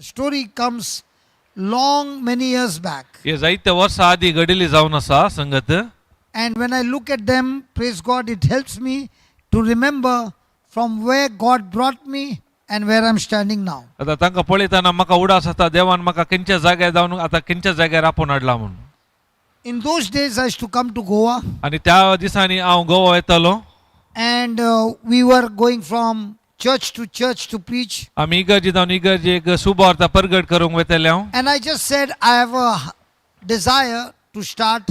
Story comes long many years back. हे जायते वर्सां आदी घडिल्ली जावन आसा संगत. And when I look at them, praise God, it helps me to remember from where God brought me and where I'm standing now. आतां तांकां पळयतना म्हाका उडास आसता देवान म्हाका खंयच्या जाग्यार जावन आतां खंयच्या जाग्यार आपोवन हाडला म्हणून. In those days, I used to come to Goa, आनी त्या दिसांनी हांव गोवा येतालो. And we were going from church to church to preach. आमी इगर्जी जावन इगर्जेक शुभवार्ता परगट करूंक वयताले हांव. And I just said, I have a desire to start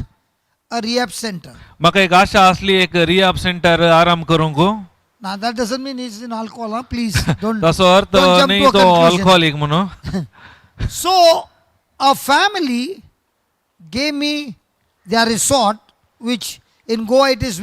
a rehab center. म्हाका एक आशा आसली एक रिहाब सेंटर आराम करूंक. Now, that doesn't mean he's in alcohol, huh? Please don't. ताचो अर्थ don't jump न्ही to a तो conclusion. Alcoholic म्हणून. So, a family gave me their resort, which in Goa it is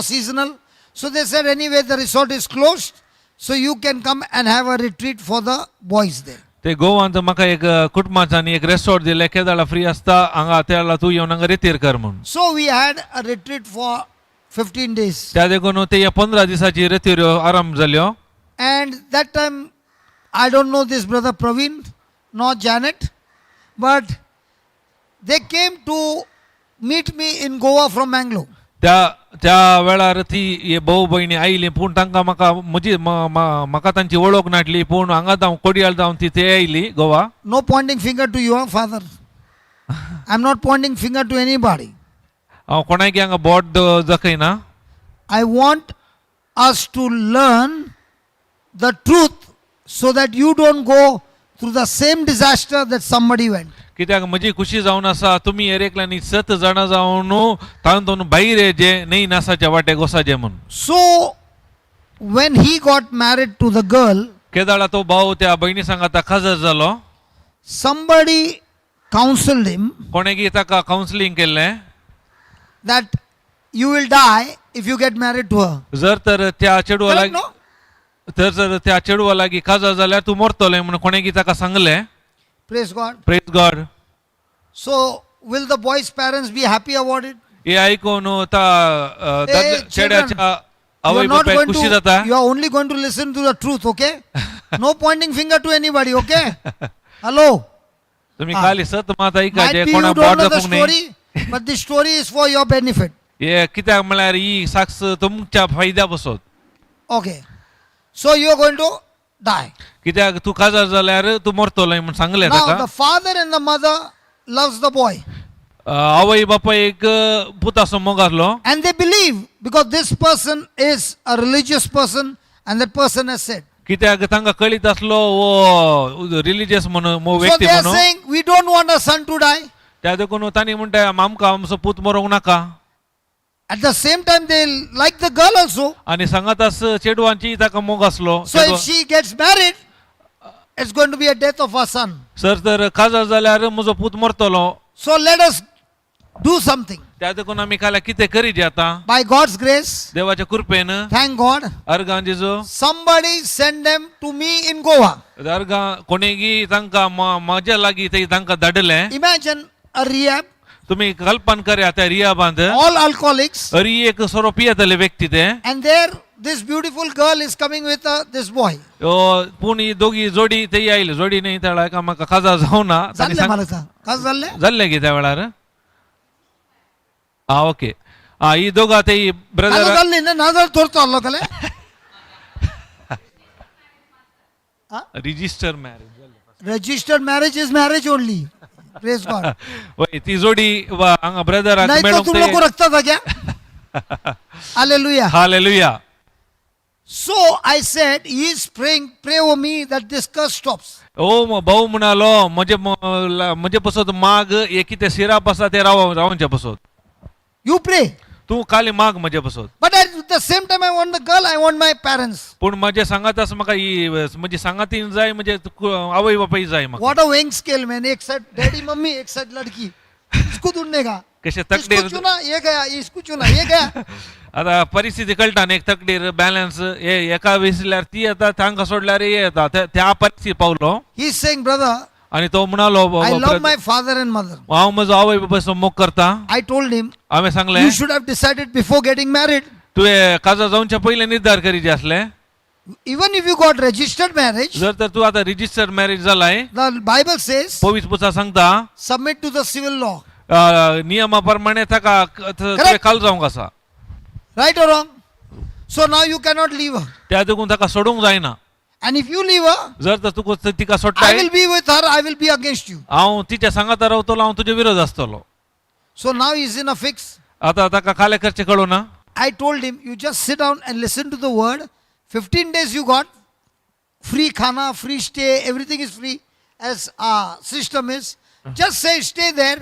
seasonal. So they said, anyway, the resort is closed, so you can come and have a retreat for the boys there. ते गोवांत म्हाका एक कुटुंबांनी एक resort दिलें केदाळा free आसता हांगा त्या तूं येवन हांगा रेतीर कर म्हणून. So we had a retreat for 15 days. त्या देखून ते 15 दिसाची रेतीर आराम जाल्यो. And that time, I don't know this brother Praveen nor Janet, but they came to meet me in Goa from Mangalore. त्या त्या वेळार ती हे भाऊ भयणी आयली पूण तांकां म्हाका म्हजी म्हाका तांची वळख नाटली पूण हांगा जावन कोडियाल जावन ती ते आयली Goa. No pointing finger to your father. I'm not pointing finger to anybody. हांव कोणाक हांगा बोट दाखयना. I want us to learn the truth so that you don't go through the same disaster that somebody went. कित्याक म्हजी खुशी जावन आसा तुमी एरेकल्यांनी सत जाणा जावन तातूंत भायर येजे न्हय नासाच्या वाटेक वचाचे म्हणून. So, when he got married to the girl, केदाळा तो भाव त्या भयणी सांगाता काजार जालो. Somebody counseled him कोणेकी ताका कावन्सिलींग केल्लें that you will die if you get married to her. जर तर त्या चेडवा Correct, लागीं no? तर जर त्या चेडवा लागीं काजार जाल्यार तूं मरतलें म्हणून कोणेकी ताका सांगलें. Praise God. Praise God. So, will the boy's parents be happy about it? हे आयकून त्या Hey, children, चेड्याच्या You आवय are not बापायक going खुशी to, जाता. You are only going to listen to the truth, okay? No pointing finger to anybody, okay? Hello. तुम्ही हा. खाली सत मात Might ऐकाचे be you कोणा don't boat know the दाखोवंक न्ही. story, but this story is for your benefit. हे कित्याक म्हळ्यार ही साक्ष तुमच्या फायद्या बसत. Okay. So you are going to die. कित्याक तूं काजार जाल्यार तूं मरतलो म्हणून सांगलें Now ताका. the father and the mother loves the boy. आवय बापायक पुताचो मोग आसलो. And they believe because this person is a religious person and that person has said. कित्याक तांकां कळीत आसलो हो रिलिजियस म्हणून So व्यक्ती they are म्हणून. saying, we don't want our son to die. त्या देखून तांणी म्हणटा आमकां आमचो पूत मरोंक नाका. At the same time, they like the girl also. आनी सांगात चेडवांची ताका मोग आसलो. So if she gets married, it's going to be a death of our son. Sir तर काजार जाल्यार म्हजो पूत मरतलो. So let us do something. त्या देखून आमी काल्या कितें करीजे आतां. By God's grace, देवाच्या कृपेन. Thank God, अर्गां जेजू. Somebody send them to me in Goa. अर्गां कोणेगी तांकां म्हज्या लागीं ते तांकां धाडलें. Imagine a rehab, तुमी कल्पन कर्या त्या रियाबांत all alcoholics, अरी एक सोरो पियेतले व्यक्ती ते. And there this beautiful girl is coming with this boy. पूण ही दोगी जोडी ते आयली जोडी न्ही त्या वेळार एकामेका काजार जावना तांणी जाल्लें सांग मला कसं जाल्लें? जाल्लें की त्या वेळार आं ओके आं ही दोगां ते काजं ब्रदर जाल्ली ना नाजाल्यार थोरतो आसलो कले. Register marriage. Registered marriage is marriage only. Praise God. वय ती जोडी वा हांगा ब्रदराक नहीं तो मेळोंक तुम लोग को ते रखता था क्या? Hallelujah. Hallelujah. So I said, he is praying, pray over me that this curse stops. ओ भाऊ म्हणालो म्हजे म्हजे पसत माग हे कितें सिराप आसा ते राव रावचे पसत. You pray. तूं खाली माग म्हजे पसत. But at the same time, I want the girl, I want my parents. पूण म्हजे सांगात आसा म्हाका ही म्हजी सांगातीन जाय म्हणजे आवय बापाय जाय म्हाका. What a weighing scale, man. एक साइड डैडी मम्मी, एक साइड लड़की. इसको ढूंढने का. कशें इसको तकडेर चुना ये गया, इसको चुना ये गया. आतां परिस्थिती कळटा न्ही एक तकडेर बॅलन्स हे एका विसल्यार ती येता तांकां सोडल्यार हे येता त्या परिस्थिती पावलो. He is saying, brother, आनी तो म्हणालो I love my father and mother. हांव म्हजो आवय बापायचो मोग करता. I told him, हांवें सांगलें you should have decided before getting married. तुवें काजार जावच्या पयलीं निर्धार करीचे आसलें. Even if you got registered marriage, जर तर तू आता रिजिस्टर्ड मॅरेज जालाय, the Bible says पवित्र पुस्तक सांगता, submit to the civil law. नियमाप्रमाणे ताका तुवें खाल जावंक आसा. Right or wrong? So now you cannot leave her. त्या देखून ताका सोडूंक जायना. And if you leave her, जर तर तुका तिका I सोडटाय, will be with her, I will be against you. हांव तिच्या सांगाता रावतलो, हांव तुजे विरोध आसतलो. So now he's in a fix. आता ताका काले करचें कळूं ना. I told him, you just sit down and listen to the word. 15 days you got free khana, free stay, everything is free as our system is. Just say, stay there.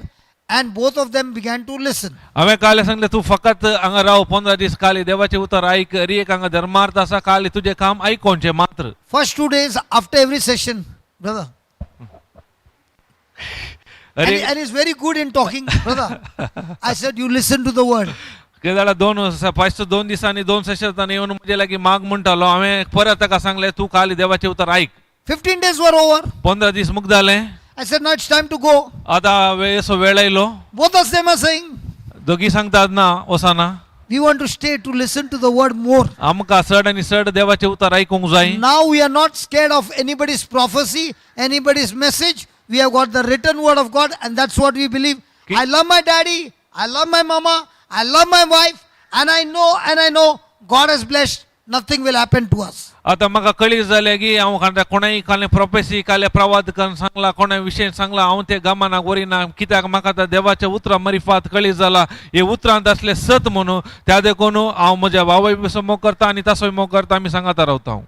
And both of them began to listen. हांवें काल सांगलें, तूं फकत हांगा राव 15 दीस, काली देवाचें उतर आयक. री एक हांगा धर्मार्थ आसा, काली तुजें काम आयकोवचें मात्र. First 2 days after every session, brother. And, अरे and he's very good in talking, brother. I said, you listen to the word. कितें जाल्यार दोन फस्ट 2 दिसांनी 2 सेशनांनी येवन म्हजे लागीं माग म्हणटालो. हांवें परत ताका सांगलें, तूं काली देवाचें उतर आयक. 15 days were over. 15 दीस मुक्त जाले. I said, now it's time to go. आतां असो वेळ आयलो. Both of them are saying, दोगी सांगतात ना वसाना. we want to stay to listen to the word more. आमकां चड आनी चड देवाचें उतर आयकूंक जाय. Now we are not scared of anybody's prophecy, anybody's message. We have got the written word of God, and that's what we believe. I love my daddy, I love my mama, I love my wife, and I know, and I know God has blessed, nothing will happen to us. आतां म्हाका कळीत जालें की हांव कोणाय कालें prophecy कालें प्रवाद करून सांगला, कोणाय विशय सांगला, हांव ते गमनाक व्हरिना. कित्याक म्हाका आतां देवाच्या उतरां मरिफात कळीत जाला, हे उतरांत आसलें सत म्हणून. त्या देखून हांव म्हज्या बाबाय बी मोग करता आनी तासोय मोग करता, आमी सांगाता रावता हांव.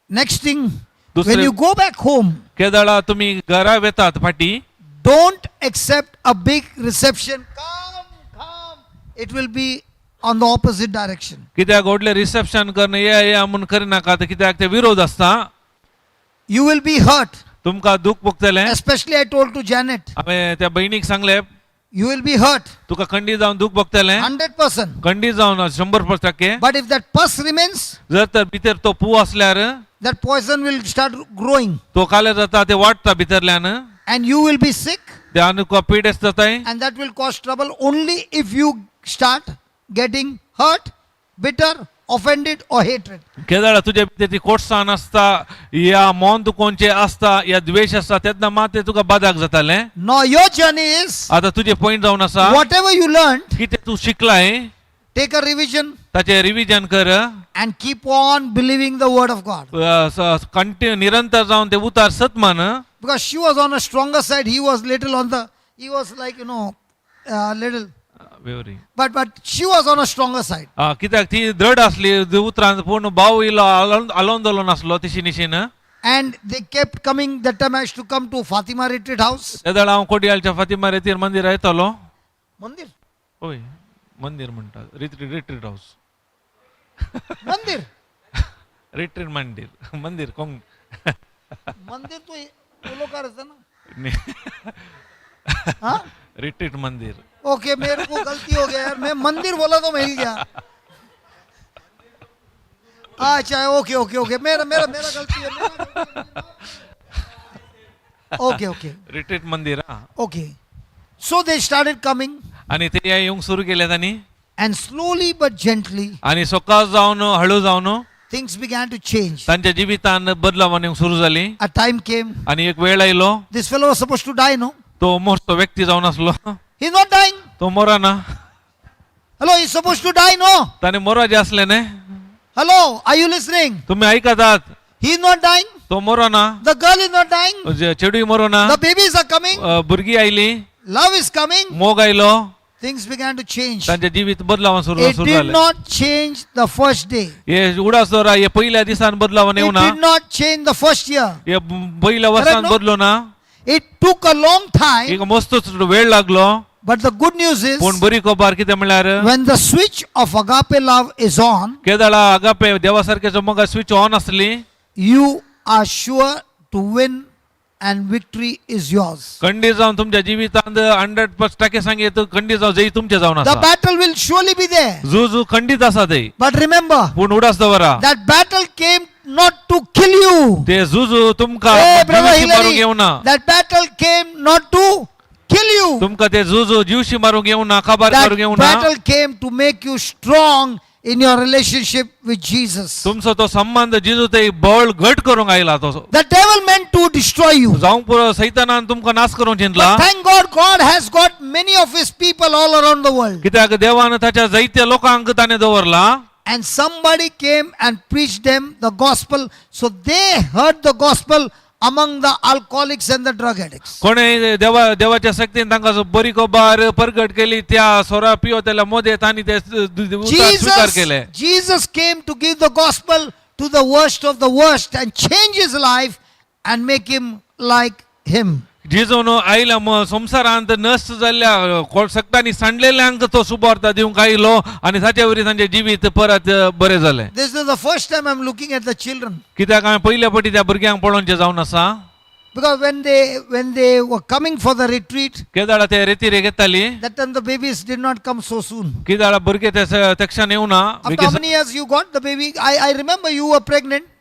Next thing, when दुसरें- you go back home, केदळा तुमी घरा वेतात फाटीं, don't accept a big reception. Come, come. It will be on the opposite direction. कित्याक व्हडलें रिसेप्शन करून ये ये म्हूण करिनाकात, कित्याक ते विरोध आसता. You will be hurt. तुमकां दूख भोगतलें. Especially I told to Janet, हांवें त्या भयणीक सांगलें, you will be hurt तुका खंडीत जावन दूख भोगतलें. 100%. खंडीत जावन 100%. But if that pus remains, जर तर भितर तो पू असल्यार, that poison will start growing तो काल्यार जाता, ते वाडटा भितरल्यान. and you will be sick, ते आनी तुका पिडेस्त जाताय. and that will cause trouble only if you start getting hurt, bitter, offended, or hatred. केदळा तुजे भितर ती कोटसाण आसता या मन दुखोवचें आसता या द्वेश आसता, तेन्ना मात ते तुका बादाक जातालें. Now, your journey is आतां तुजें पॉयंट जावन आसा, whatever you learned, कितें तूं शिकलाय, take a revision ताचें रिविजन कर and keep on believing the word of God. Continue निरंतर जावन ते उतार सत मान. Because she was on a stronger side, he was little on the, he was like, little. वेवरी. But she was on a stronger side. कित्याक ती दृढ आसली उतरान, पूण भाव इलो आलोवन दवरून आसलो तिशी निशीन. And they kept coming. That time I used to come to Fatima Retreat House. तेदळा हांव कोडियालच्या फातिमा रेतीर मंदिरा येतालो. Mandir. होय, मंदिर म्हणटात, retreat house. Mandir. Retreat मंदिर, मंदिर कोंग. मंदिर तो वो लोग का रहता ना. हाँ. रिट्रीट मंदिर. ओके, मेरे को गलती हो गया यार, मैं मंदिर बोला तो मैं हिल गया. अच्छा, ओके ओके ओके, मेरा मेरा मेरा गलती है, मेरा गलती है. Okay okay. रिट्रीट मंदिर हा. Okay, so they started coming आणि ते येवंक सुरू केले तांणी. And slowly but gently आणि सकाळ जावन हळू जावन things began to change. तांच्या जिवितान बदलाव येवंक सुरू जाली. A time came, आणि एक वेळ आयलो. This fellow was supposed to die, no? तो मोरतो व्यक्ती जावन आसलो. He's not dying. तो Morana. Hello, he's supposed to die, no? ताणे मोराजे असले न्ही. Hello, are you listening? तुम्ही ऐकतात. He's not dying. तो Morana. The girl is not dying. चेडूय मोरोना. The babies are coming. भुरगीं आयली. Love is coming. मोग आयलो. Things began to change. तांचे जिवीत बदलाव सुरू It सुरू did जालें. not change the first day. हे उडास दवरा, हे पहिल्या दिसान बदलाव It येवना. did not change the first year. हे पहिल्या वर्सान Correct, no? बदलो ना. It took a long time. एक मस्तच वेळ लागलो. But the good news is पूण बरी खबर कितें म्हणल्यार, when the switch of agape love is on, केदळा agape देवा सारकेचो मोग स्विच ऑन आसली, you are sure to win and victory is yours. खंडीत जावन तुमच्या जिवितांत 100% सांगेत, खंडीत जावन जय तुमचे जावन The आसा. battle will surely be there. झूज खंडीत आसा ते. But remember, पूण उडास दवरा, that battle came not to kill you. ते झूज तुमकां Hey, brother जिवशी मारूंक Hillary, येवना. that battle came not to kill you. तुमकां ते झूज जिवशी मारूंक येवना, काबार That करूंक येवना. battle came to make you strong in your relationship with Jesus. तुमचो तो संबंध जेजू ते बळ घट करूंक आयला तो. The devil meant to destroy you. जावंक पुरो सैतानान तुमकां नाश करूंक Chintala. But thank God, God has got many of his people all around the world. कित्याक देवान ताच्या जायत्या लोकांक ताणें दवरला. And somebody came and preached them the gospel. So they heard the gospel among the alcoholics and the drug addicts. कोणे देवा देवाच्या शक्तीन तांकां बरी खबर परगट केली त्या सोरा पिवतेल्या मोदे तांणी ते उतार स्विकार केले. Jesus came to give the gospel to the worst of the worst and change his life and make him like him. जेजून आयला संवसारांत नश्ट जाल्ल्या सगळ्यांनी सांडलेल्यांक तो सुवार्ता दिवंक आयलो आनी ताचे वरवीं तांचें जिवीत परत बरें जालें. This is the first time I'm looking at the children. कित्याक हांवें पयल्या पटी त्या भुरग्यांक पळोवचें जावन आसा. Because when they were coming for the retreat, केदाळा ते रेती घेताली that time the babies did not come so soon. केदाळा भुरगे ते तेक्षान येवना. After how many years you got the baby? I remember you were pregnant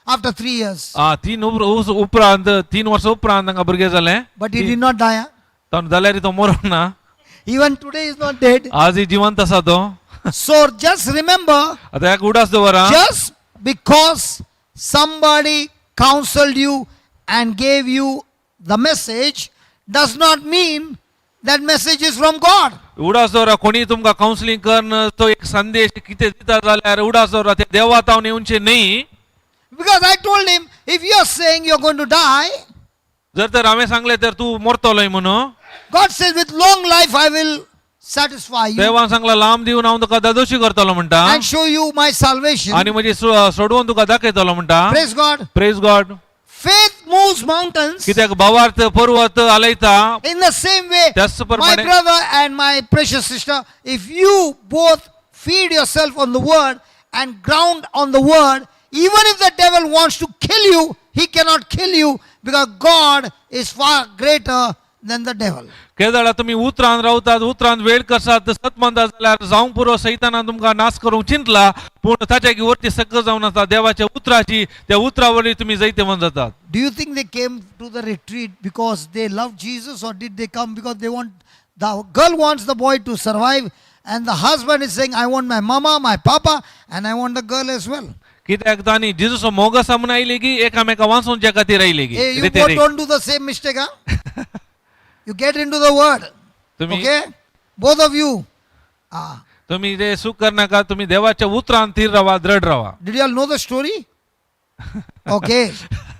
after 3 years. तीन उपरांत 3 वर्सां उपरांत तांकां भुरगें जालें. But he did not die. Huh? तो जाल्यार तो मरोंक ना. Even today he is not dead. आजय जिवंत आसा तो. So just remember, आतां एक उडास दवरा, just because somebody counseled you and gave you the message does not mean that message is from God. उडास दवरा कोणी तुमकां कावन्सिलींग करून तो एक संदेश कितें दिता जाल्यार उडास दवरा ते देवा तावन येवचें न्ही. Because I told him, if you are saying you're going to die, जर तर हांवें सांगलें तर तूं मरतलोय म्हणून, God says, with long life I will satisfy you देवान सांगला लांब दिवन हांव तुका दादोशी करतलो म्हणटा and show you my salvation. आनी म्हजी सोडवून तुका दाखयतलो म्हणटा. Praise God. Praise God. Faith moves mountains. कित्याक भावार्थ पर्वत हालयता. In the same way, त्याच my प्रमाणे brother and my precious sister, if you both feed yourself on the word and ground on the word, even if the devil wants to kill you, he cannot kill you because God is far greater than the devil. केदळा तुमी उतरान रावतात उतरान वेळ करसात सत म्हणता जाल्यार जावंक पुरो सैताना तुमकां नाश करूंक चिंतला पूण ताच्या वरती सगळं जावन आसा देवाच्या उतराची त्या उतरा वरवीं तुमी जैतवंत जातात. Do you think they came to the retreat because they love Jesus, or did they come because they want, the girl wants the boy to survive and the husband is saying, I want my mama, my papa, and I want the girl as well? कित्याक तांणी जेजूचो मोग आसा म्हणून आयली की एकामेका वाचोवच्या खातीर आयली की Hey, you रिते both रे. don't do the same mistake, huh? You get into the word. तुम्ही Okay? Both of you. Ah. तुम्ही ते सुख करनाका तुम्ही देवाच्या उतरान थीर रावा दृढ रावा. Did you all know the story? Okay.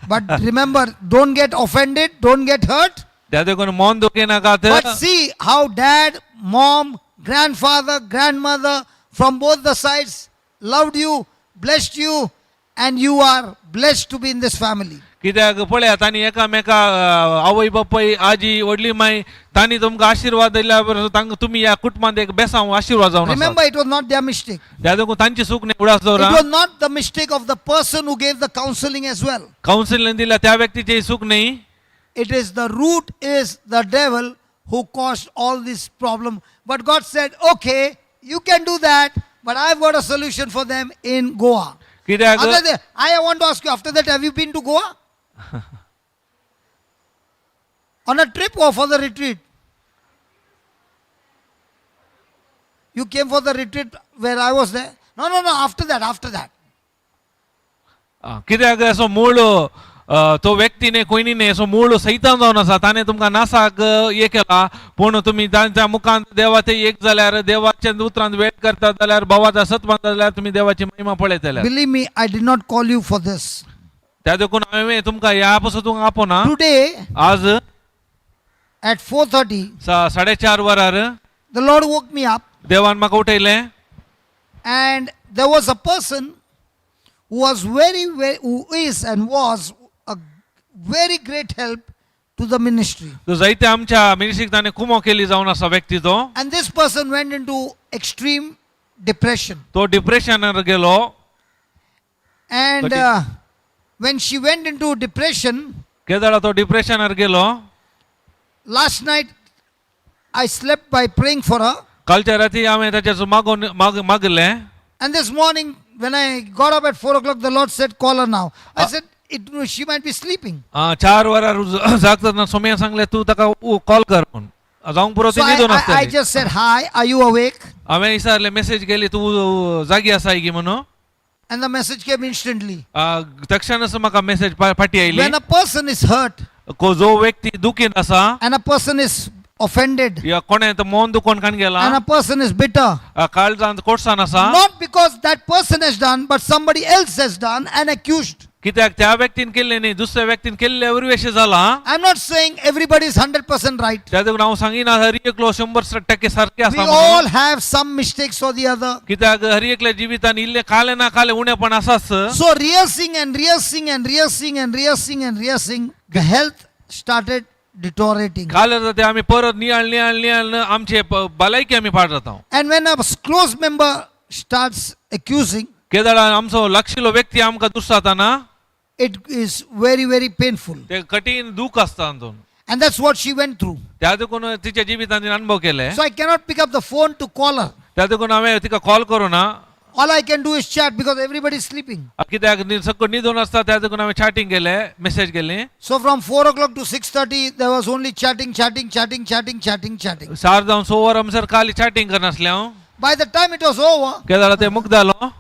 But remember, don't get offended, don't get hurt. त्या देखून मन दुखयनाकात. But see how dad, mom, grandfather, grandmother from both the sides loved you, blessed you, and you are blessed to be in this family. कित्याक पळयात तांणी एकामेका आवय बापाय आजी व्हडली माय तांणी तुमकां आशिर्वाद दिल्या बरोबर तांकां तुमी ह्या कुटुंबांत एक बेसांव आशिर्वाद जावन आसात. Remember, it was not their mistake. त्या देखून तांची चूक न्ही उडास It दवरा. was not the mistake of the person who gave the counseling as well. कावन्सिलीन दिल्या त्या व्यक्तीची चूक न्ही. It is the root is the devil who caused all this problem. But God said, okay, you can do that, but I've got a solution for them in Goa. कित्याक After that, I want to ask you, after that, have you been to Goa? On a trip or for the retreat? You came for the retreat where I was there? No, no, no, after that, after that. कित्याक असो मूळ तो व्यक्ती न्ही कोयनी न्ही असो मूळ सैतान जावन आसा ताणें तुमकां नासाक हे केला पूण तुमी तांच्या मुखांत देवा ते एक जाल्यार देवाच्या उतरांत वेळ करतात जाल्यार भावाचा सत मानता जाल्यार तुमी देवाची महिमा पळयतले. Believe me, I did not call you for this. त्या देखून हांवें तुमकां ह्या पासून तुमकां आपोवना. Today आज at 4:30, 4:30 वरार the Lord woke me up, देवान म्हाका उठयलें. and there was a person who was very, very, who is and was a very great help to the ministry. तो जायते आमच्या मिनिस्ट्रीक ताणें कुमो केली जावन आसा व्यक्ती तो. And this person went into extreme depression. तो डिप्रेशनार गेलो. And But when she went into depression, केदळा तो डिप्रेशनार गेलो. last night I slept by praying for her. कालच्या राती हांवें ताच्या मागून मागलें. And this morning, when I got up at 4 o'clock, the Lord said, call her now. I said, she might be sleeping. 4 वरार जागतना सोम्यान सांगलें तूं ताका कॉल कर म्हूण. जावंक पुरो ती So I, न्हिदून I, I आसतली. just said, "Hi, are you awake?" हांवें विचारलें, मेसेज केली, तूं जागी आसाय की म्हणून. And the message came instantly. तक्षणच म्हाका मेसेज फाटी आयली. When a person is hurt जो व्यक्ती दुखीन आसा and a person is offended या कोणें तो मन दुखोवन काण गेला and a person is bitter, काळजांत कोटसान आसा, not because that person has done, but somebody else has done and accused. कित्याक त्या व्यक्तीन केल्लें न्ही, दुसऱ्या व्यक्तीन केल्ले वरवीं अशें जाला. I'm not saying everybody is 100% right. त्या देखून हांव सांगिना हर एकलो 100% सारकें We आसा म्हणून. all have some mistakes or the other. कित्याक हर एकल्या जिवितान इल्लें कालें ना कालें उणेपण आसाच. So rehearsing and rehearsing and rehearsing and rehearsing and rehearsing, the health started deteriorating. कालें जाता ते आमी परत नियाळ नियाळ नियाळ आमचे भलायकी आमी पाड जाता. And when a close member starts accusing, केदळा आमचो लागशिल्लो व्यक्ती आमकां दुसराता ना, it is very, very painful. ते कठीण दूख आसता हातून. And that's what she went through. त्या देखून तिच्या जिवितान तिणें अणभव केले. So I cannot pick up the phone to call her. त्या देखून हांवें तिका कॉल करूं ना. All I can do is chat because everybody is sleeping. कित्याक सगळं न्हिदून आसता, त्या देखून हांवें चॅटींग केलें, मेसेज केली. So from 4 o'clock to 6:30, there was only chatting, chatting, chatting, chatting, chatting, chatting. 4 जावन 6 वरां म्हणसर खाली चॅटींग करनासलें हांव. By the time it was over, केदळा ते मुक्त जालो.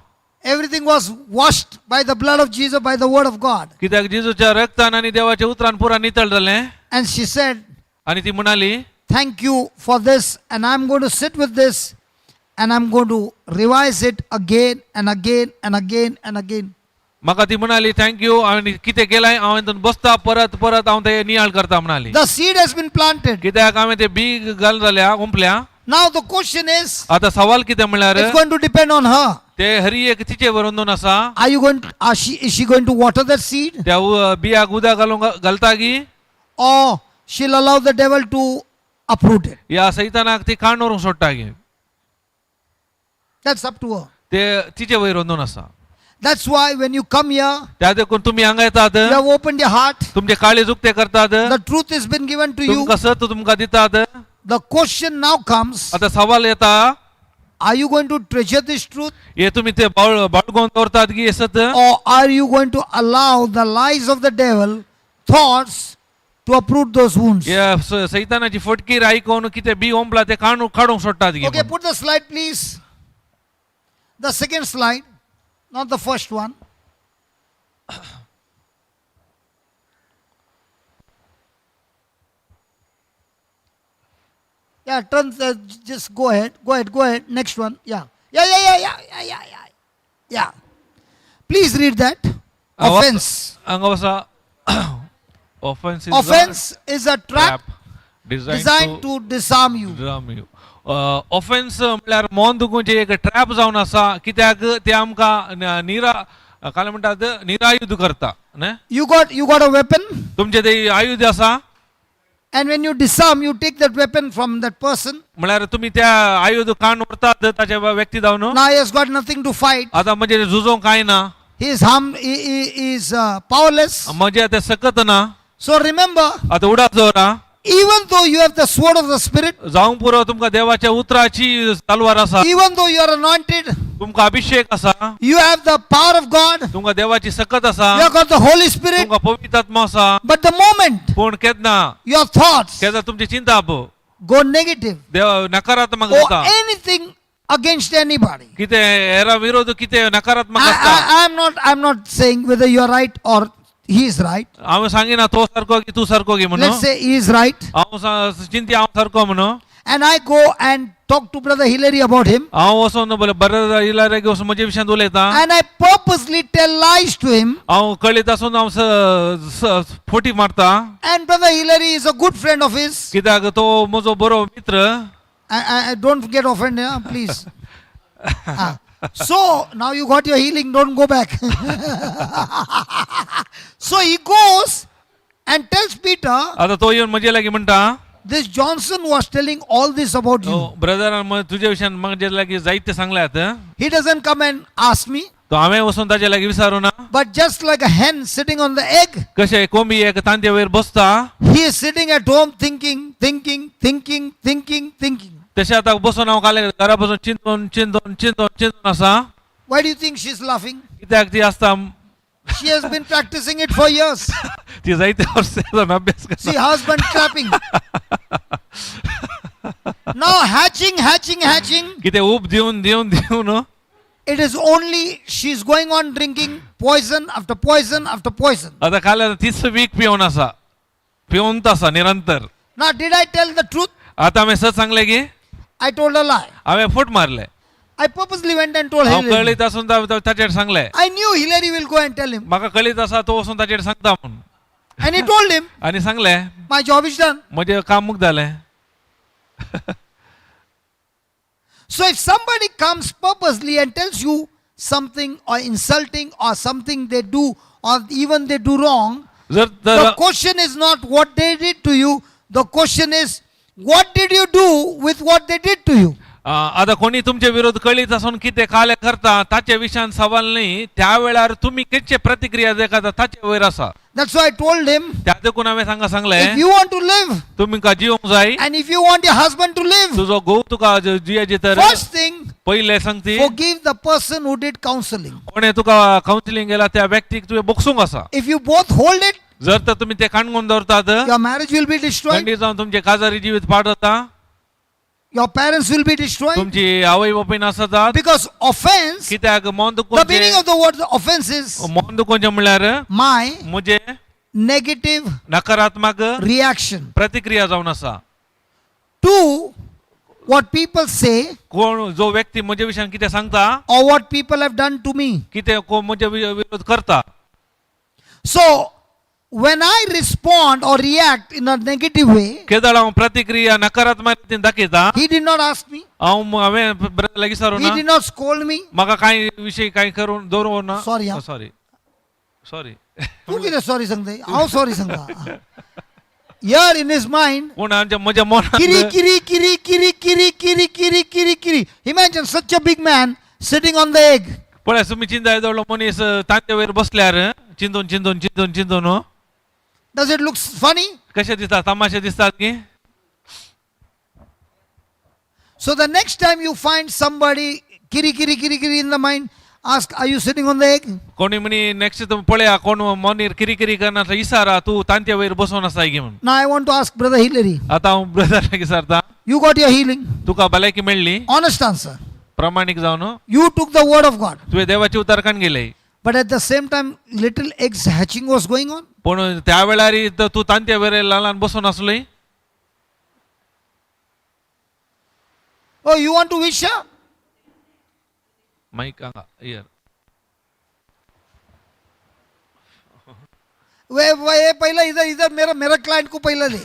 everything was washed by the blood of Jesus, by the word of God. कित्याक जेजूच्या रक्तान आनी देवाच्या उतरान पुरा नितळ जालें. And she said, आनी ती म्हणाली, "Thank you for this, and I'm going to sit with this and I'm going to revise it again and again and again and again." म्हाका ती म्हणाली, thank you, हांवें कितें केलां, हांव हितून बसता, परत परत हांव ते नियाळ करता म्हणाली. The seed has been planted. कित्याक हांवें ते बी घाल जाल्या उंपल्या. Now the question is, आतां सवाल कितें म्हणल्यार, it's going to depend on her. ते हरी एक तिचे वरून आसा. Are you going to, are she is she going to water that seed, त्या बियाक उदक घालूंक घालता की or she'll allow the devil to uproot it? ह्या सैतानाक ती काण व्हरूंक सोडटा की? That's up to her. ते तिचे वयर अंदून आसा. That's why when you come here, त्या देखून तुमी हांगा येतात, you have opened your heart, तुमचे काळीज उक्ते करतात, the truth has been given to you. तुमकां सत तुमकां दितात. The question now comes, आतां सवाल येता, are you going to treasure this truth, हे तुमी ते बाळगोवन दवरतात की हे सत, or are you going to allow the lies of the devil, thoughts, to uproot those wounds? हे सैतानाची फटकीर आयकून कितें बी ओंपला ते काडूंक सोडटात की? Okay, put the slide, please. The second slide, not the first one. Yeah, turn. Just go ahead. Go ahead. Go ahead. Next one. Yeah. Yeah. Yeah. Yeah. Yeah. Yeah. Yeah. Yeah. Yeah. Please read that. Offense. हांगा वसा offence. Offense is a trap design designed to disarm you. Offence म्हणल्यार मन दुखूचे एक trap जावन आसा, कित्याक ते आमकां निरा काय म्हणटात निरायुध करता न्ही. You got a weapon, तुमचे ते आयुध आसा. and when you disarm, you take that weapon from that person. म्हळ्यार तुमी त्या आयुध काण व्हरतात ताच्या व्यक्ती जावन. Now he has got nothing to fight. आतां म्हणजे झुजोंक कांय ना. He is harm. He is powerless. म्हणजे ते सकत ना. So remember, आतां उडास दवरा, even though you have the sword of the spirit, जावंक पुरो तुमकां देवाच्या उतराची तलवार आसा, even though you are anointed, तुमकां अभिषेक आसा, you have the power of God, तुमकां देवाची सकत आसा, you have got the Holy Spirit. तुमकां पवित्र आत्मा आसा, But the moment पूण केन्ना your thoughts केन्ना तुमची चिंता go negative देव नकारात्मक or जाता, anything against anybody, कितें हेरा विरोध कितें नकारात्मक I, आसता. I'm not saying whether you are right or he is right. हांव सांगिना तो सारको की तूं सारको की म्हणून. Let's say he is right, हांव चिंती हांव सारको म्हणून. and I go and talk to Brother Hillary about him, हांव वचोन बरें बरें इलारे वचून म्हजे विशयांत उलयता. and I purposely tell lies to him. हांव कळीत आसून हांव फोटी मारता. And Brother Hillary is a good friend of his. कित्याक तो म्हजो बरो मित्र. I don't get offended, huh, please. Ah. So now you got your healing, don't go back. So he goes and tells Peter, आतां तो येवन म्हजे लागीं म्हणटा, "This Johnson was telling all this about you." Brethren तुजे विशयान म्हजे लागीं जायते सांगल्यात. He doesn't come and ask me, तो हांवें वचून ताजे लागीं विचारूं ना. but just like a hen sitting on the egg, कशें कोंबी एक तांदे वयर बसता, he is sitting at home thinking, thinking, thinking, thinking, thinking. तशें आतां बसून हांव काल घरा बसून चिंतून चिंतून चिंतून चिंतून आसा. Why do you think she's laughing? कित्याक ती आसता? She has been practicing it for years. ती जायते वर्सां अभ्यास See, करता. husband clapping. Now hatching, hatching, hatching. कितें ऊब दिवन दिवन दिवन It is only she's going on drinking poison after poison after poison. आतां काल तीच वीख पिवन आसा, पिवंत आसा निरंतर. Now, did I tell the truth? आतां हांवें सत सांगलें की I told a lie. हांवें फट मारलें. I purposely went and told हांव Hillary. कळीत आसून ताचेर सांगलें. I knew Hillary will go and tell him. म्हाका कळीत आसा तो वचून ताचेर सांगता म्हूण. And he told him, आनी सांगलें, my job is done. म्हजें काम मुक्त जालें. So if somebody comes purposely and tells you something or insulting or something they do or even they do wrong, जर the तर question is not what they did to you. The question is, what did you do with what they did to you? आतां कोणी तुमचे विरोध कळीत आसून कितें काले करता ताचे विशयान सवाल न्ही, त्या वेळार तुमी कितचे प्रतिक्रिया दाखयता ताचे वयर आसा. That's why I told him, त्या देखून हांवें तांकां सांगलें, if you want to live तुमकां जिवंक जाय and if you want your husband to live, तुजो घोव तुका जियेची तर first thing, पयलें सांगती, forgive the person who did counseling. कोणें तुका कावन्सिलींग गेला त्या व्यक्तीक तुवें बगसूंक आसा. If you both hold it, जर तर तुमी ते काणगून दवरतात, your marriage will be destroyed, खंडीत जावन तुमचे काजारी जिवीत पाड जाता, your parents will be destroyed. तुमची आवय बापूय नासतात. Because offense, कित्याक मन the meaning दुखोवचें, of the word offense is मन दुखोवचें म्हणल्यार my म्हजें negative नकारात्मक reaction प्रतिक्रिया जावन आसा. to what people say कोण जो व्यक्ती म्हजे विशयान कितें सांगता or what people have done to me. कितें कोण म्हजे विरोध करता. So, when I respond or react in a negative way, केदळ हांव प्रतिक्रिया नकारात्मक रितीन दाखयता, he did not ask me, हांव हांवें ब्रदर लागीं सारूं he ना, did not scold me. म्हाका कांय विशय कांय करून दवरूं ना. Sorry, हा. Sorry sorry. तू कितें सॉरी सांगता? हांव सॉरी सांगता. Here in his mind, पूण आमच्या म्हज्या kiri मनांत kiri kiri kiri kiri kiri kiri kiri kiri. Imagine such a big man sitting on the egg. पळय तुमी चिंता येदो मनीस तांचे वयर बसल्यार चिंतून चिंतून चिंतून चिंतून. Does it look funny? कशें दिसता, तमाशे दिसतात की. So the next time you find somebody kiri kiri kiri kiri in the mind, ask, are you sitting on the egg? कोणी म्हणी नेक्स्ट तुमी पळया कोण मोनीर किरी किरी करना इसारा तूं तांचे वयर बसोन आसाय की म्हूण. Now I want to ask Brother Hillary, आतां हांव ब्रदर लागीं सरता, you got your healing? तुका भलायकी मेळ्ळी? Honest answer. प्रामाणीक जावन. You took the word of God. तुवें देवाची उतारकान गेले. But at the same time, little eggs hatching was going on. पूण त्या वेळार तूं तांचे वयर ल्हान ल्हान बसून आसली. Oh, you want to wish her? Mic हांगा here. वे वे ये पहला इधर इधर मेरा मेरा क्लाइंट को पहला ले.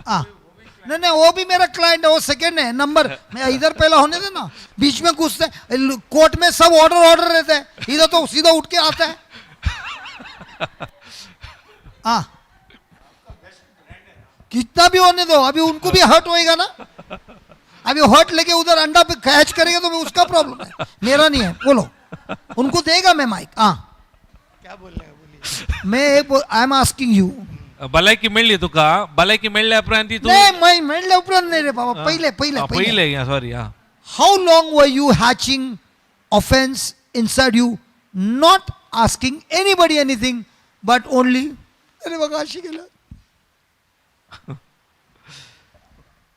हाँ, नहीं नहीं, वो भी मेरा क्लाइंट है, वो सेकंड है नंबर. मैं इधर पहला होने देना, बीच में घुसते हैं. कोर्ट में सब ऑर्डर ऑर्डर रहते हैं, इधर तो सीधा उठ के आता है. हाँ, कितना भी होने दो, अभी उनको भी हर्ट होएगा ना. अभी हर्ट लेके उधर अंडा पे कैच करेगा तो उसका प्रॉब्लम है, मेरा नहीं है. बोलो, उनको देगा मैं माइक. हाँ, क्या बोल रहे हैं, बोलिए. मैं I am asking you. भलायकी मेळ्ळी तुका, भलायकी मेळ्ळ्या उपरांत ती तूं नाही मैं म्हणल्या उपरांत नाही रे बाबा, पहिले पहिले हा, पहिले. पयले, सॉरी. हा, How long were you hatching offence inside you, not asking anybody anything, but only अरे बघा अशी केलं.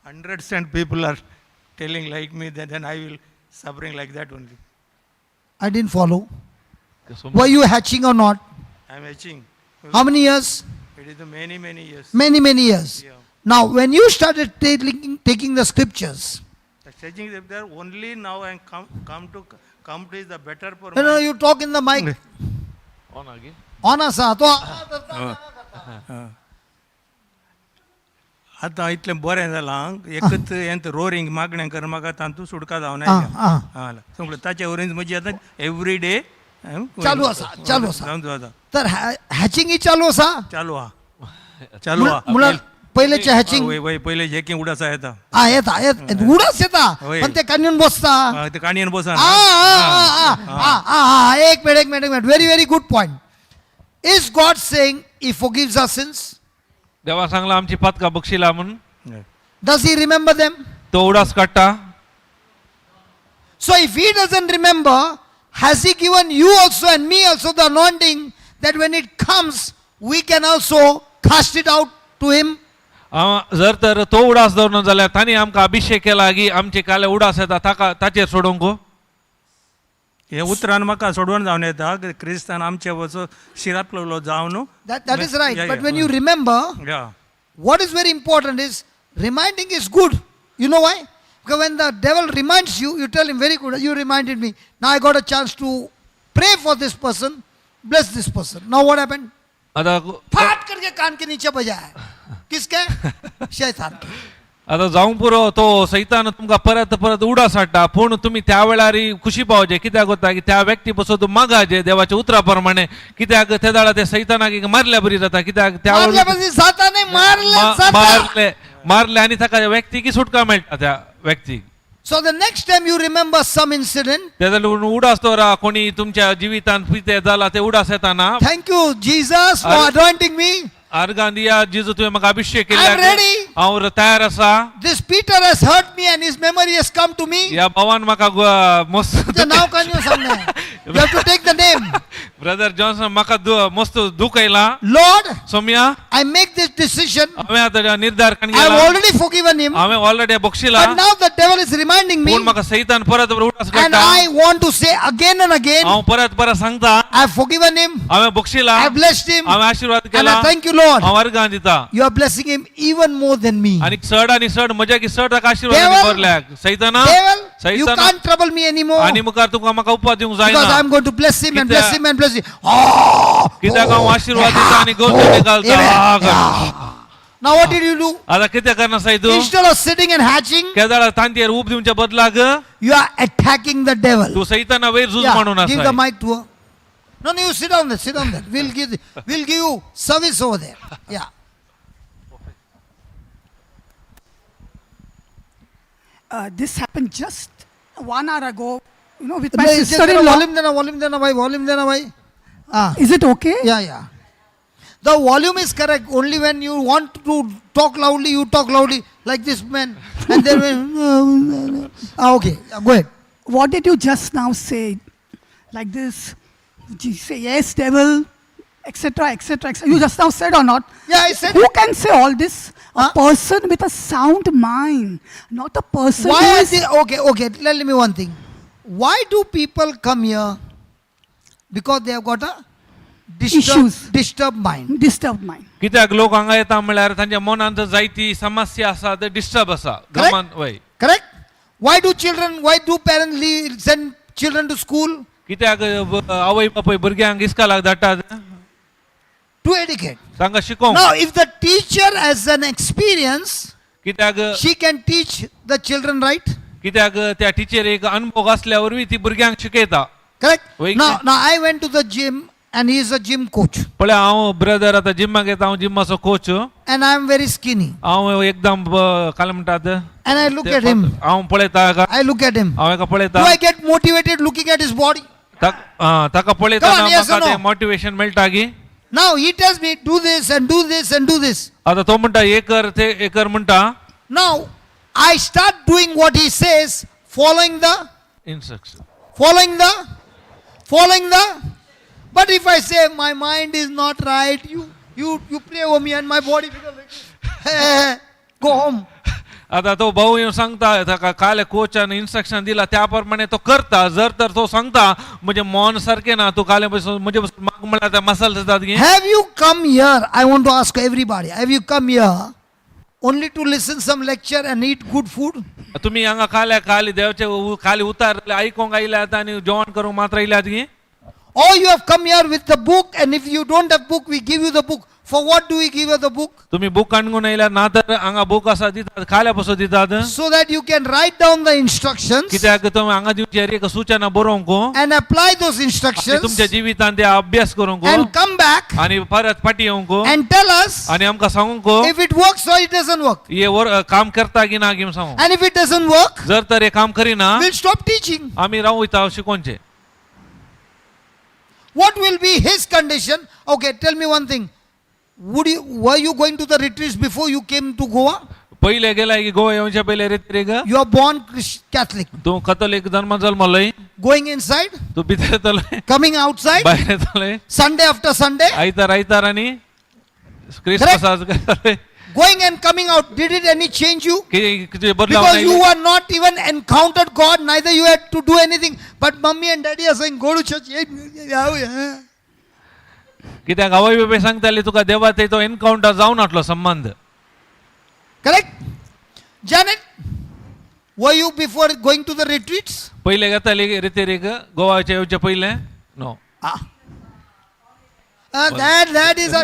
Hundreds and people are telling like me, then I will suffering like that only. I didn't follow. Were you hatching or not? I am hatching. How many years? It is many, many years. Many many years. Yeah. Now when you started taking the scriptures, The staging is there only now I come to is the better for no my you talk in the mic. On आगे. On असा तो. आतां इतलें बरें जालां, एकच हें रोरींग मागणें कर म्हाका तातूंत सुटका जावन हा आयल्या. हा हा सोंपलें. ताचे वरींच म्हजी आतां एवरी डे चालू आसा, चालू आसा. जावन जाता. तर हॅचिंग ही चालू आसा. चालू आहा, चालू आहा. मुळात पयलेचे हॅचिंग. वय वय, पयले जेकी उडास येता. हा येता येत, उडास येता. होय. पण ते कांजून बसता. हा, ते काणयेन बसा. आ, आ, आ, आ, आ, आ, एक मिनिट, एक मिनिट, एक minute. Very very good point. Is God saying he forgives our sins? देवा सांगला आमची पातकां बक्षिला म्हणून. Does he remember them? तो उडास काडटा. So if he doesn't remember, has he given you also and me also the anointing that when it comes we can also cast it out to him? हांव जर तर तो उडास दवरना जाल्यार तांणी आमकां अभिशेक केला की आमचे काले उडास येता ताका ताचेर सोडोवंक. हे उतरान म्हाका सोडवण जावन येता क्रिस्तान आमचे वचो शिरापलो जावन. That is right. Yeah, But yeah. when you remember, yeah. What is very important is reminding is good. You know why? Because when the devil reminds you, you tell him, very good, you reminded me. Now I got a chance to pray for this person, bless this person. Now what happened? आतां फाट करके कान K नीचे बजाया. किसके? शैतान K. आतां जावंक पुरो तो सैतान तुमकां परत परत उडास हाडटा पूण तुमी त्या वेळार खुशी पावचे कित्याक वता की त्या व्यक्ती पसून मागाचे देवाच्या उतरा प्रमाणे कित्याक ते वेळार ते सैतानाक एक मारल्या बरी जाता कित्याक त्या मारल्या वेळार पासून जाता नाही, मारल्या जाता. मारले मारले आनी ताका त्या व्यक्तीक सुटका मेळटा त्या व्यक्तीक. So the next time you remember some incident, ते जाल्यार उडास दवरा कोणी तुमच्या जिवितांत कितें जाला ते उडास येताना thank you Jesus for Are- anointing me. आर्गां दिया जेजू तुवें म्हाका अभिशेक I'm केला ready. हांव तयार आसा. This Peter has hurt me and his memory has come to me. ह्या भावान म्हाका मस्त तुझं नाव काय नाही सांगणार. You have to take the name. Brother Johnson म्हाका मस्त दुख येयला. Lord, Soumya I make this decision. हांवें आतां निर्धार करून I have गेला already forgiven him. हांवें already बक्षिला But now the devil is reminding me. पूण म्हाका सैतान परत उडास And काडटा. I want to say again and again, हांव परत परत सांगता I have forgiven him. हांवें बक्षिला I have blessed him. हांवें आशिर्वाद And केला I thank you, Lord. हांव अर्गां दिता. You are blessing him even more than me. आनी चड आनी चड म्हज्या की चड ताका आशिर्वाद Devil, भरल्या सैताना Devil, you सैताना can't trouble me anymore. आनी मुखार तुका म्हाका उपवास दिवंक Because जायना I am going to bless him and कित्या- bless him and bless him. Oh, कित्याक हांव oh, आशिर्वाद दिता आनी गवसणी घालता amen. आ, कर. Now what did you do? आतां कितें करना साय तूं Instead of sitting and hatching, केदाळा तांतयेर ऊब दिवच्या बदलाक you are attacking the devil. तूं सैताना वयर झूज Yeah, म्हणून give आसा the mic to her. No, no, you sit down there. Sit down there. We'll give you service over there. Yeah. This happened just 1 hour ago, with my नहीं, जरा sister-in-law. Volume देना भाई, volume देना भाई. Ah, Is it okay? yeah. The volume is correct only when you want to talk loudly, you talk loudly like this man, and then when, ah, okay, yeah, go ahead. What did you just now say? Like this, did you say yes, devil, etc., etc., etc. You just now said or not? Yeah, I said. Who can say all this? Huh? A person with a sound mind, not a person Why who are is they, okay, tell me one thing. Why do people come here? Because they have got a Issues. disturbed mind. Disturbed mind. कित्याक लोक हांगा येता म्हणल्यार तांच्या मनांत जायती समस्या आसा ते डिस्टर्ब आसा Correct? गमान वय. Correct? Why do parents send children to school? कित्याक आवय बापूय भुरग्यांक इस्कालाक धाडटात? To educate. तांकां शिकोवंक. Now, if the teacher has an experience, कित्याक she can teach the children, right? कित्याक त्या टिचरीक अनुभव आसल्या वरवीं ती भुरग्यांक शिकयता. Correct? Wait. Now I went to the gym and he is a gym coach. पळय हांव ब्रदर आतां जिमाक येता हांव जिमाचो coach. And I am very skinny. हांव एकदम काय म्हणटात And I look at him. हांव पळयता हाका I look at him. हांव हेका Do पळयता. I get motivated looking at his body? ताका पळयतना Come on, yes or म्हाका no? तें मोटिवेशन मेळटा की. Now he tells me, do this and do this and do this. आतां तो म्हणटा हे कर ते हे कर म्हणटा. Now I start doing what he says, following the, instruction following the, following the. But if I say my mind is not right, you pray over me and my body becomes like this. Go home. आता तो भाऊ येवन सांगता ताका काल कोचान instruction दिला त्या प्रमाणे तो करता जर तर तो सांगता म्हणजे मन सारकें ना तूं काल म्हजे माग म्हणल्यार मसाल जातात की. Have you come here? I want to ask everybody. Have you come here only to listen some lecture and eat good food? तुमी हांगा काल्या खाली देवाचे खाली उतारले आयकोंक आयल्यात आनी जेवण करूंक मात्र आयल्यात की. Or you have come here with the book, and if you don't have book, we give you the book. For what do we give you the book? तुमी बूक काडून आयल्यात ना तर हांगा बूक आसा दितात खाल्या पसून दितात. So that you can write down the instructions कित्याक तुमी हांगा दिवची एक सूचना बरोवंक and apply those आनी instructions तुमच्या जिवितांत ते अभ्यास करूंक and come back आनी परत फाटी येवंक and tell us आनी आमकां सांगूंक if it works or it doesn't work. हे वर काम करता की ना की सांगू. And if it doesn't work, जर तर हे काम करीना we'll stop teaching. आमी रावू वयता शिकोवचें. What will be his condition? Okay, tell me one thing. Were you going to the retreats before you came to Goa? पयले गेलाय की गोवा येवच्या पयले रेतरेक. You are born Catholic. तूं कथोलीक जल्मा जल्मलोय. Going inside, तूं भितर येतलोय coming outside, भायर येतलोय Sunday after Sunday. आयतार आयतार आनी क्रिसमसाक येतलोय. Going and coming out, did it any change you? कितें बदलाव Because you आयले? were not even encountered God, neither you had to do anything. But mummy and daddy are saying, go to church. Yeah. कित्याक आवय बापाय सांगताली तुका देवा ते तो एनकाउंटर जावन नासलो संबंद. Correct? Janet, were you before going to the retreats? पयले घेताली रितेरीक गोवाचे येवचे पयले no. Ah. That is a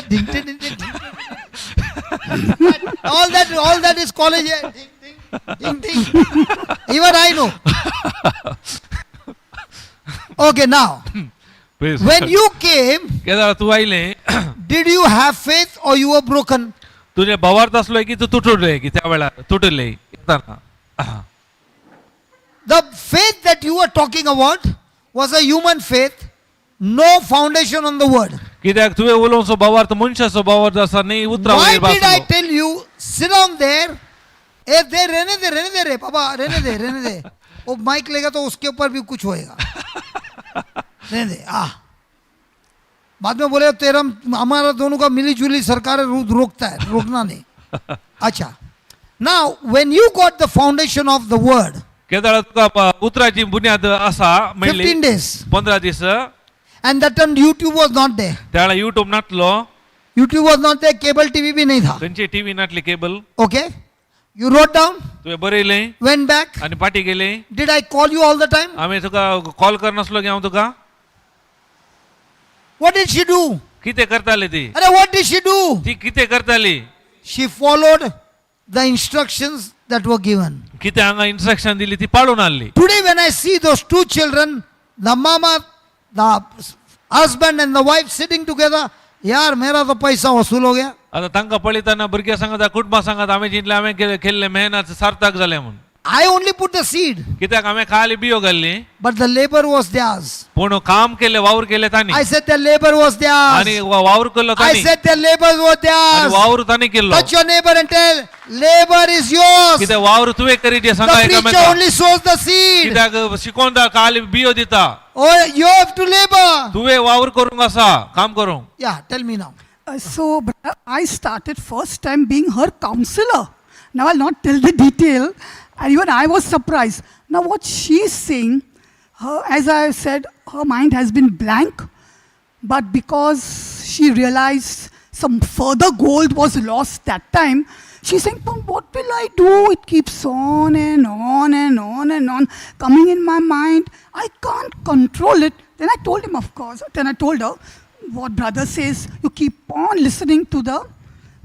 ding, ding, ding, ding, ding. All that is college. Ding, ding, ding, ding. Even I know. Okay, now, when you came, Kedar तूं आयले, did you have faith or you were broken? तुजे भावार्थ आसलो की तूं तुटले की त्या वेळार तुटले येताना? The faith that you were talking about was a human faith, no foundation on the word. कित्याक तुवें उलोवचो भावार्थ मनशाचो भावार्थ आसा न्ही उतरां Why वयर did I आसलो. tell you, sit down there? ए दे रहने दे, रहने दे रे पापा, रहने दे, रहने दे. वो माइक लेगा तो उसके ऊपर भी कुछ होएगा. रहने दे. आ बाद में बोले तेरा हमारा दोनों का मिली जुली सरकार रोकता है, रोकना नहीं. अच्छा, now when you got the foundation of the word, Kedar तुका उतराची बुन्याद आसा मेळ्ळी 15 days, 15 दीस, and that time YouTube was not there. त्या वेळार युट्यूब नासलो. YouTube was not there, cable TV भी नहीं था. खंयची टीव्ही नासली, cable. Okay, you wrote down, तुवें बरयलें went back. आनी फाटीं गेलें. Did I call you all the time? आमी तुका कॉल करनासलो की हांव तुका? What did she do? कितें करताली ती? अरे, what did she do? ती कितें करताली? She followed the instructions that were given. कितें हांगा इन्स्ट्रक्शन दिली ती पाळून हाडली. Today, when I see those two children, the mama, the husband and the wife sitting together, यार मेरा तो पैसा वसूल हो गया. आतां तांकां पळयतना भुरग्यां सांगता, कुटुंबा सांगता, हांवें जितलें हांवें केल्लें मेहनत सार्थक जालें म्हूण. I only put the seed, कित्याक हांवें खाली बियो घाल्ली, but the labor was theirs. पूण काम केलें, वावर केलें तांणी. I said the labor was आनी theirs. वावर केल्लो I तांणी. said the labor was आनी theirs. वावर तांणी केल्लो. Touch your neighbor and tell, labor is yours. कितें वावर तुवें करी जे The सांगा preacher एकामेका. only sows the seed. कित्याक शिकोवन खाली बियो दिता. Oh, you have to labor. तुवें वावर करूंक आसा, काम करूंक. Yeah, tell me now. So, brother, I started first time being her counselor. Now, I'll not tell the detail. And even I was surprised. Now, what she's saying, her, as I said, her mind has been blank. But because she realized some further gold was lost that time, she's saying, "But what will I do? It keeps on and on and on and on coming in my mind. I can't control it." Then I told him, of course. Then I told her what brother says. You keep on listening to the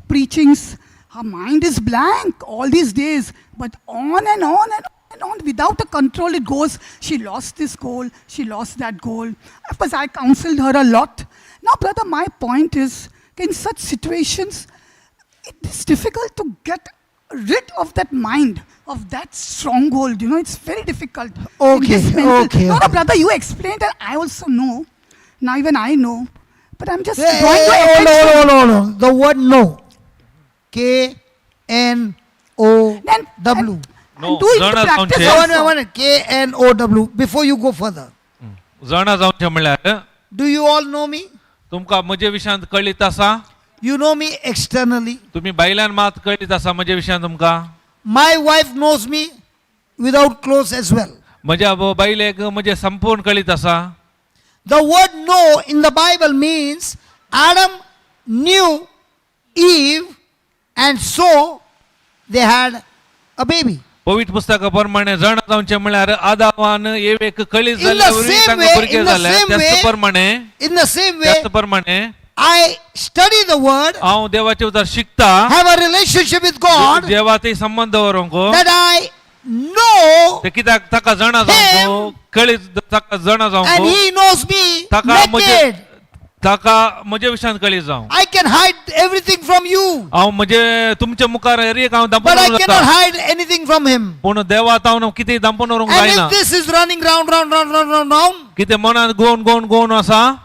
preachings. Her mind is blank all these days, but on and on and and on without a control it goes. She lost this goal, she lost that goal. Of course, I counseled her a lot. Now, brother, my point is, in such situations, it is difficult to get rid of that mind, of that stronghold. It's very difficult. In this mental- No, no, brother, you explained and I also know. Now even I know. But I'm just Hey, drawing your hey, hold on, attention. hold on, hold on. The word no. K N O Then- W. And No, do it in जाणा practice जावचें. One also. One K N O W. Before you go further, जाणा जावचें म्हणल्यार, do you all know me? तुमकां म्हजे विशयांत कळीत आसा? You know me externally. तुमी बायलान मात कळीत आसा म्हजे विशयांत तुमकां. My wife knows me without clothes as well. म्हज्या बायलेक म्हजें संपूर्ण कळीत आसा. The word know in the Bible means Adam knew Eve and so they had a baby. पवित्र पुस्तका प्रमाणे जाणा जावचें म्हणल्यार आदावान एवेक कळीत In जाल्ले the वरवीं same तांकां way, भुरगें in the जालें. same त्याच way, प्रमाणे, In the same way, त्याच प्रमाणे I study the word, हांव देवाचें उतर शिकता, have a relationship with God, देवा ते संबंद दवरूंक, that I know ते कित्याक ताका जाणा जावंक, कळीत ताका जाणा and जावंक, he knows me ताका म्हजे naked. ताका म्हजे विशयांत कळीत जावं. I can hide everything from you, हांव म्हजे तुमच्या मुखार एक हांव दांपून but I दवरूंक cannot जाता, hide anything from him. पूण देवा हांव कितें दांपून दवरूंक And जायना. if this is running round, round, round, round, round, round, कितें मनांत गोवन गोवन गोवन आसा,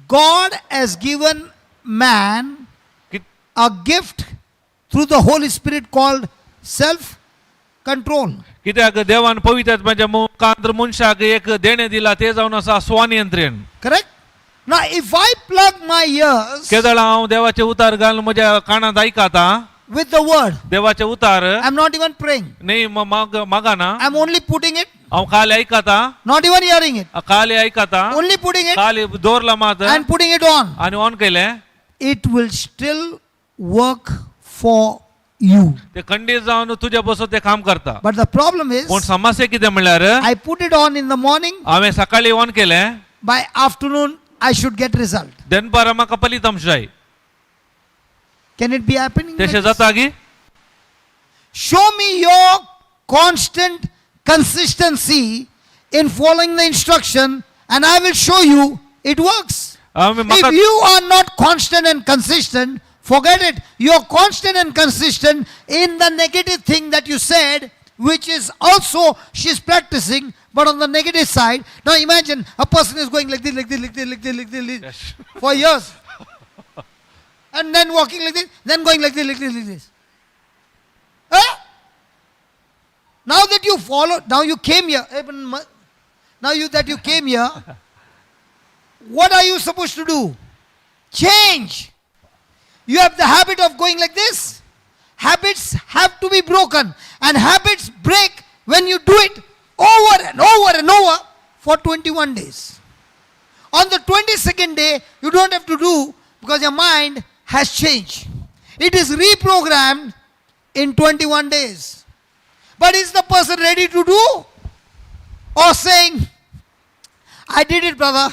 God has given man a gift through the Holy Spirit called self control. कित्याक देवान पवित्र आत्म्याच्या मुखांत मनशाक एक देणें दिला, ते जावन आसा स्वनियंत्रण. Correct? Now, if I plug my ears केदळ हांव देवाचे उतार घालून म्हज्या कानांत आयकता, With the word. देवाचे उतार. I'm not even praying. न्ही मागाना. I'm only putting it, हांव खाली आयकता. Not even hearing it. खाली आयकता. Only putting it खाली दवरला मात and putting it on. आनी ऑन केलें. It will still work for you. ते खंडीत जावन तुज्या बसून ते काम करता. But the problem is, पूण समस्या कितें म्हणल्यार I put it on in the morning, हांवें सकाळी ऑन केलें, by afternoon, I should get result. दनपारां म्हाका फलितांश जाय. Can it be happening like तशें this? जाता की? Show me your constant consistency in following the instruction, and I will show you it works. आमी म्हाका If you are not constant and consistent, forget it. You're constant and consistent in the negative thing that you said, which is also she's practicing, but on the negative side. Now imagine a person is going like this, like this, like this, like this, like this, like this for years. And then walking like this, then going like this, like this, like this. Huh? Now that you follow, now you came here. Now you that you came here, what are you supposed to do? Change. You have the habit of going like this. Habits have to be broken, and habits break when you do it over and over and over for 21 days. On the 22nd day, you don't have to do because your mind has changed. It is reprogrammed in 21 days. But is the person ready to do? Or saying, "I did it, brother.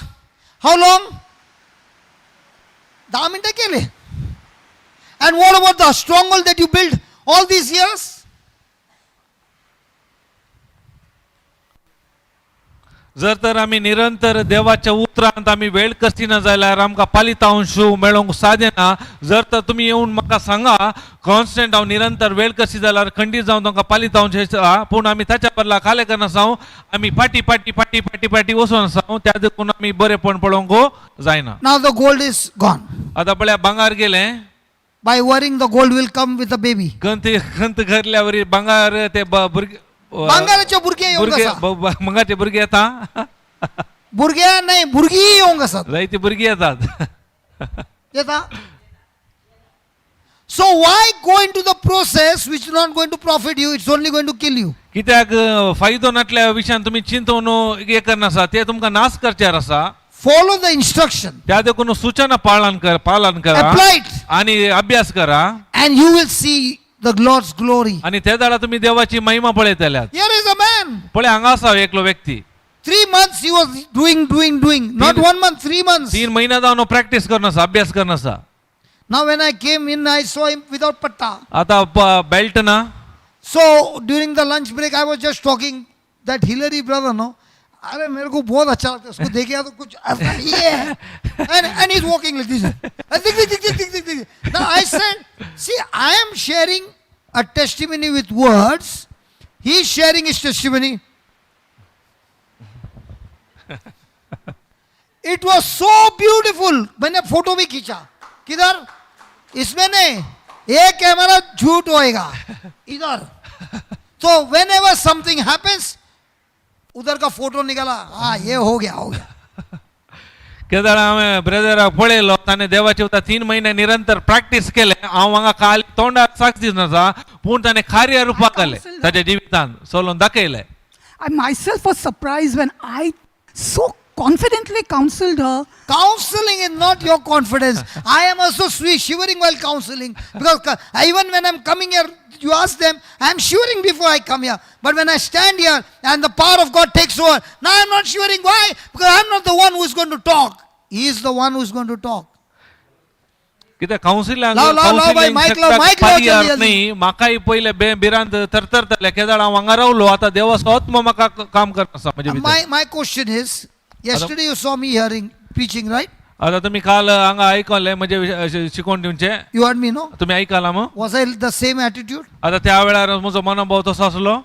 How long? 10 मिनटं केले." And what about the stronghold that you built all these years? जर तर आमी निरंतर देवाच्या उतरांत आमी वेळ कसिना जाल्यार आमकां पालितांश मेळोवंक सादें ना. जर तर तुमी येवन म्हाका सांगा कॉन्स्टंट हांव निरंतर वेळ कशी जाल्यार खंडीत जावन तुमकां पालितांश येता, पूण आमी ताच्या बदला खालें करनासा, आमी फाटी फाटी फाटी फाटी फाटी वचून आसा, त्या देखून आमी बरेपण पळोवंक जायना. Now the gold is gone. आतां पळया भांगर गेलें. By worrying, the gold will come with the baby. गंत गंत घरल्यावरी भांगर ते भुरगे भांगाराचे भुरगे येवंक भुरगे आसा. भांगाचे भुरगे येता. भुरगे नाही, भुरगीं येवंक आसात. जायती भुरगीं येतात. येता. So why go into the process which is not going to profit you, it's only going to kill you? कित्याक फायदो नासल्या विशयान तुमी चिंतून हें करनासा, ते तुमकां नाश करचेर आसा. Follow the instruction, त्या देखून सूचना पालन कर, पालन करा apply it, आणि अभ्यास करा and you will see the Lord's glory. आणि त्या दाडा तुमी देवाची महिमा पळयतल्यात. Here is a man. पळय हांगा आसा एकलो व्यक्ती. 3 months he was doing, doing, doing. Not one month, 3 months. 3 महिना जावन प्रॅक्टीस करनासा, अभ्यास करनासा. Now when I came in, I saw him without patta. आता बेल्ट ना. So during the lunch break, I was just talking that Hillary brother, no? अरे मेरे को बहुत अच्छा लगता है उसको देखे तो कुछ ऐसा ये है. And he's walking like this. And tick, tick, tick, tick, tick, tick. Now I said, see, I am sharing a testimony with words. He is sharing his testimony. It was so beautiful. मैंने photo भी खींचा. किधर? इसमें नहीं, ये camera झूठ होएगा इधर. तो whenever something happens, उधर का फोटो निकाला. हाँ, ये हो गया, हो गया. केदार हांवें ब्रदराक पळयलो, ताणें देवाचे उतर 3 म्हयने निरंतर प्रॅक्टीस केलें. हांव हांगा खाली तोंडार साक्ष दिसनासा, पूण ताणें कार्य रुपाक घालें, ताच्या जिवितान चलोवन दाखयलें. I myself was surprised when I so confidently counseled her. Counseling is not your confidence. I am also shivering while counseling because even when I'm coming here, you ask them, I'm shivering before I come here. But when I stand here and the power of God takes over, now I'm not shivering. Why? Because I'm not the one who is going to talk. He is the one who is going to talk. कित्याक कावन्सिलांक लाव, लाव, लाव बाई, mic लाव, mic लाव, जल्दी, जल्दी. न्ही, म्हाकाय पयले भिरांत थरथरताले. केदाळ हांव हांगा रावलो, आतां देवाचो आत्मो म्हाका काम करता आसा म्हजे भितर. My question is, yesterday you saw me hearing, preaching, right? आतां तुमी काल हांगा आयकलें म्हजे शिकोवन दिवचें. You heard me, no? तुमी आयकलां मू? Was I the same attitude? आतां त्या वेळार म्हजो मनोभाव तसो आसलो?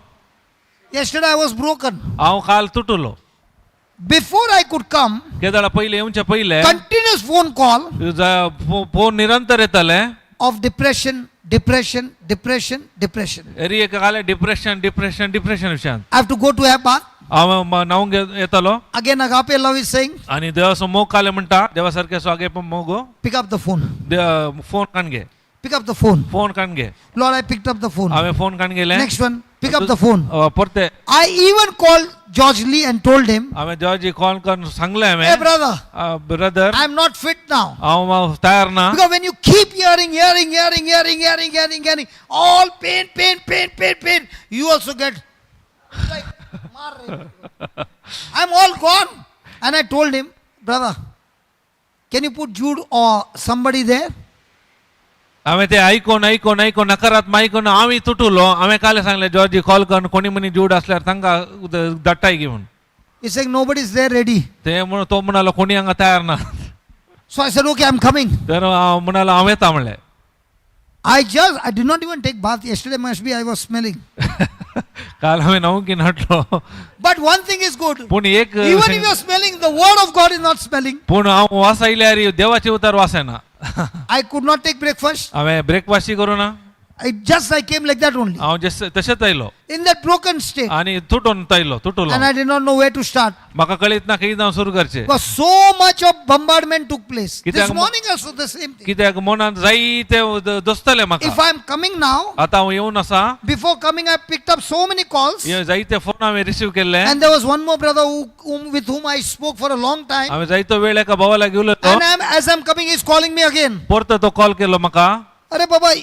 Yesterday I was broken. हांव काल तुटलो. Before I could come, केदाळा पयले येवचे पयले continuous phone call phone निरंतर येताले of depression, depression, depression, depression. एरी एक काले डिप्रेशन, डिप्रेशन, डिप्रेशन विशयान. I have to go to have bath. हांव न्हावंक येतालो. Again, agape love is saying, आनी देवाचो मोग काले म्हणटा, देवा सारके सो आगे मोग pick up the phone. Phone काण घे. Pick up the phone. Phone काण घे. Lord, I picked up the phone. हांवें फोन काण गेले. Next one, pick up the phone. परते. I even called George Lee and told him, हांवें Georgy call करून सांगलें hey हांवें, brother, brother, I'm not fit now. हांव तयार ना. Because when you keep hearing, hearing, hearing, hearing, hearing, hearing, hearing, all pain, pain, pain, pain, pain, you also get like, "Maar re." I'm all gone. And I told him, brother, can you put Jude or somebody there? हांवें ते आयकून आयकून आयकून नकारात्मक आयकून हांव तुटुलो. हांवें काल सांगलें जॉर्जी कॉल करून कोणी मनी जूड असल्यार तांकां धाडटाय की म्हूण. He's saying, nobody's there ready. ते म्हणून तो म्हणालो कोणी हांगा तयार ना. So I said, okay, I'm coming. तर हांव म्हणालो हांव येता म्हणलें. I did not even take bath. Yesterday must be I was smelling. काल हांवें न्हांवूंक नाटलो. But one thing is good. पूण एक, Even if you're smelling, the word of God is not smelling. पूण हांव वास आयल्यार देवाचे उतार वास येना. I could not take breakfast. हांवें ब्रेकफास्टय करूं ना. I came like that only. हांव जस तशेंच आयलो. In that broken state. आनी तुटून आयलो तुटलो. And I did not know where to start. म्हाका कळीत ना खंय जावन सुरू करचें. Because so much of bombardment took place. This कित्याक morning also the same thing. कित्याक मनांत जायते दोसतलें म्हाका. If I'm coming now, आतां हांव येवन आसा. before coming I picked up so many calls. हे जायते फोन हांवें रिसीव केल्ले. And there was one more brother with whom I spoke for a long time. हांवें जायतो वेळ एका भावा लागीं उलयलो. And as I'm coming, he's calling me again. परतो तो कॉल केलो म्हाका. Arey Baba,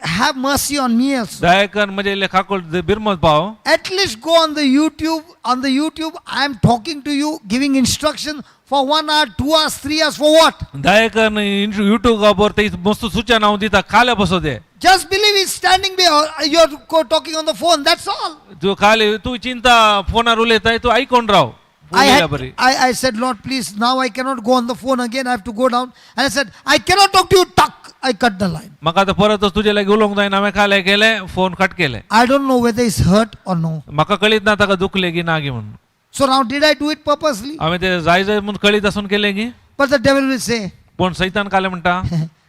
have mercy on me also. दयाकन म्हजे इल्ले काकूळ बिरमत पाव. At least go on the YouTube. On the YouTube, I am talking to you, giving instruction for 1 hour, 2 hours, 3 hours. For what? दयाकन YouTube ते मस्त सूचना हांव दिता खाल्या बसो ते. Just believe he's standing there. You're talking on the phone. That's all. तूं खाली तूं चिंता फोनार उलयताय तूं आयकोन राव. I, उलयल्या had, बरी. I said, Lord, please, now I cannot go on the phone again. I have to go down. And I said, I cannot talk to you. Tuck. I cut the line. म्हाका आतां परत तुजे लागीं उलोवंक जायना. हांवें खालें केलें फोन कट केलें. I don't know whether he's hurt or no. म्हाका कळीत ना ताका दुखलें की ना गी म्हणून. So now, did I do it purposely? हांवें ते जाय जाय म्हणून कळीत आसून केलें की? But the devil will say, पूण सैतान कालें म्हणटा,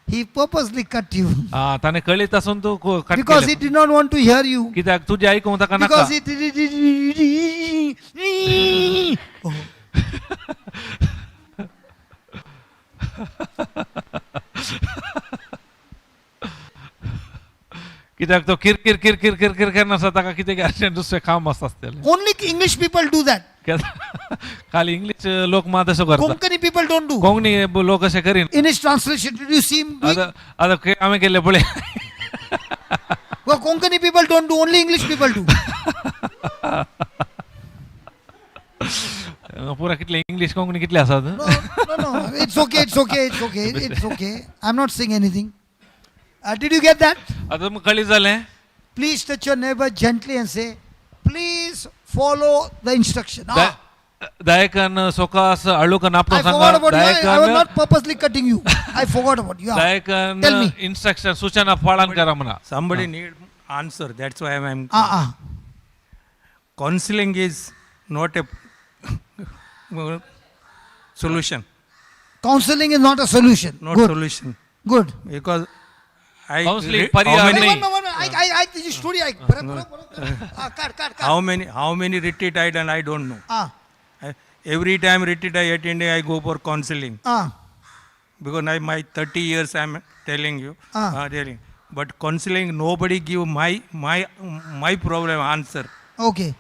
he purposely cut you आं, ताणें कळीत आसून तूं कट because he केलें. did not want to hear you. कित्याक तुजें आयकूंक ताका नाका. Because he did. Oh. कित्याक तो किरकिर किरकिर किरकिर केन्ना ताका कितें अर्जंट दुसरें काम आसता आसतलें. Only English people do that. खाली इंग्लीश लोक मात तशें करता. Konkani people don't do. Konkani लोक अशें करीन. In his translation, did you see him doing? आतां आतां हांवें केल्लें पळय. Well, Konkani people don't do, only English people do. पुरा कितले इंग्लीश कोंकणी कितले आसात. No. It's okay, it's okay, it's okay, it's okay. I'm not saying anything. Did you get that? आतां तुमकां कळीत जालें? Please touch your neighbor gently and say, please follow the instruction. Ah, दायकान सोकास अळूकन आपलो I सांगा. forgot about you. I was दायकान not purposely cutting you. I forgot about you. Ah. दायकान Tell me. Instruction सूचना पालन करा म्हणा. Somebody need answer. That's why I'm. Ah, ah. Counseling is not a solution. Counseling is not a solution. Not Good. Solution. Good. Because I Counseling how pariyar many, Hey, nahi. one, one, one. I, this story, I, ah, cut, cut, cut. How many retreat I done, I don't know. Ah, Every time retreat I attend, I go for counseling. ah. Because I, my 30 years I'm telling you, Ah. telling. But counseling, nobody give my problem answer. Okay.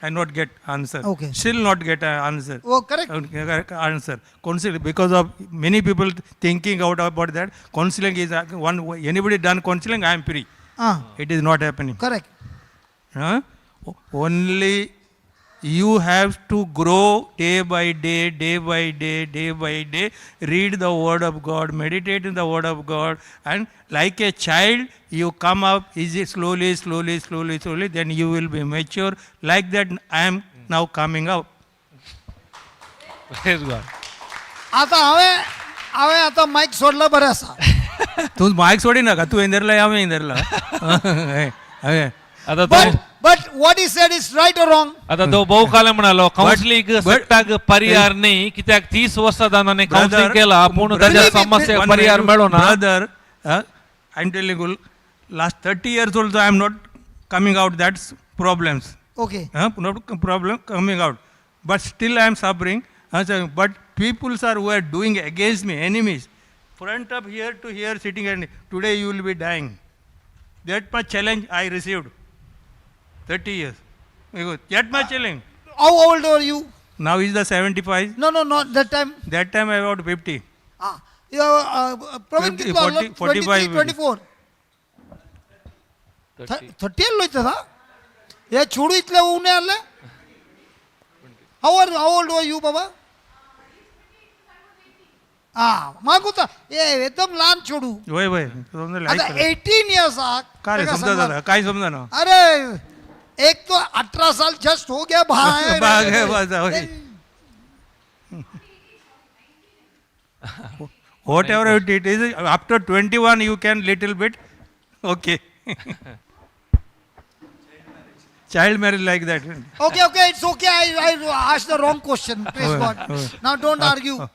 I not get answer. Okay. Still not get an answer. Oh, correct. Answer. Counseling, because of many people thinking out about that. Counseling is one. Anybody done counseling, I am free. Ah, It is not happening. correct. Huh? Only you have to grow day by day, day by day, day by day. Read the Word of God, meditate in the Word of God, and like a child, you come up easy, slowly, slowly, slowly, slowly. Then you will be mature. Like that, I am now coming up. Praise God. आता हांवें हांवें आतां मायक सोडला बरें आसा. तूं मायक सोडी नाका, तूं इंदरला, हांवें इंदरला. आतां तो But what he said is right or wrong? आतां तो भोव काल म्हणालो कावन्सिलींग but- सट्टाक पर्याय न्ही कित्याक 30 वर्सां ताणें कावन्सिलींग केला पूण ताच्या Believe me, समस्येक पर्याय मेळो ना. Brother, I'm telling you, last 30 years also I am not coming out that's problems. Okay. Not problem coming out. But still I am suffering. So, but people are who are doing against me, enemies. Front of here to here sitting and today you will be dying. That much challenge I received. 30 years. That much challenge. How old are you? Now is the 75. No, not that time. That time I about 50. Ah, you Praveen 50, कितलो आसलो? 40, 45. 23, 24. 30 आसलो इतलो हा? हे चेडूं इतलें उणें आसलें? How old were you, बाबा? Ah, मागूता हे एकदम ल्हान चेडूं. वय वय समजलं. आता ऐक 18 इयर्साक काय रे ताका समजा सांगला, दादा काय समजा ना. अरे एक तो 18 साल जस्ट हो गया भाई. भाग है, बस, होय. Whatever it is, after 21 you can little bit, okay. Child marriage like that. Okay, it's okay. I asked the wrong question. Praise God. Now don't argue.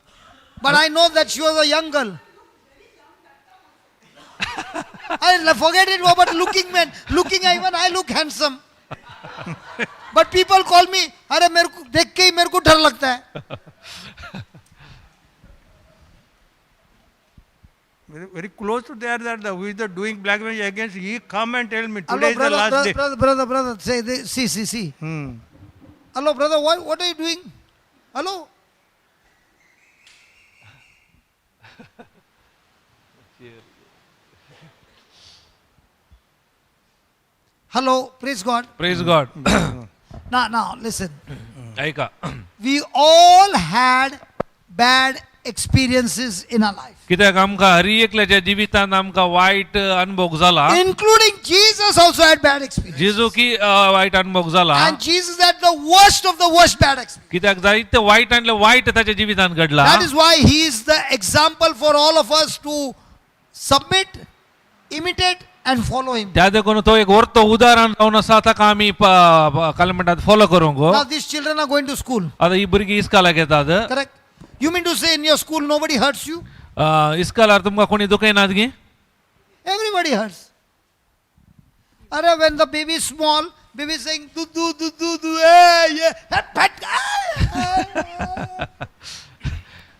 But I know that she was a young girl. I forget it, but looking man, looking even I look handsome. But people call me, अरे मेरे को देख K ही मेरे को डर लगता है. Very, very close to there that the who is the doing black magic against, he come and tell me Hello, today is the brother, last brother, day. brother, brother, brother, say, they, see, see, see. Hmm. Hello, brother, what are you doing? Hello? Hello, praise God. Praise God. Now, listen. ऐका. We all had bad experiences in our life, कित्याक आमकां हरी एकल्याच्या जिवितांत आमकां वायट अनुभव जाला. Including Jesus also had bad experience. जेजू की वायट अनुभव जाला. And Jesus had the worst of the worst bad experience. कित्याक जायते वायट आणले वायट ताच्या जिवितांत घडला. That is why he is the example for all of us to submit, imitate, and follow him. त्या देखून तो एक वरतो उदाहरण जावन आसा ताका आमी काय म्हणटात फॉलो करूंक. Now these children are going to school, आतां ही भुरगीं इस्कालाक येतात. correct? You mean to say in your school nobody hurts you? इस्कालार तुमकां कोणी दुखयनात गी? Everybody hurts. Arre, when the baby is small, baby is saying du du du du du, eh, yeah, pat, pat, ah, ah, ah.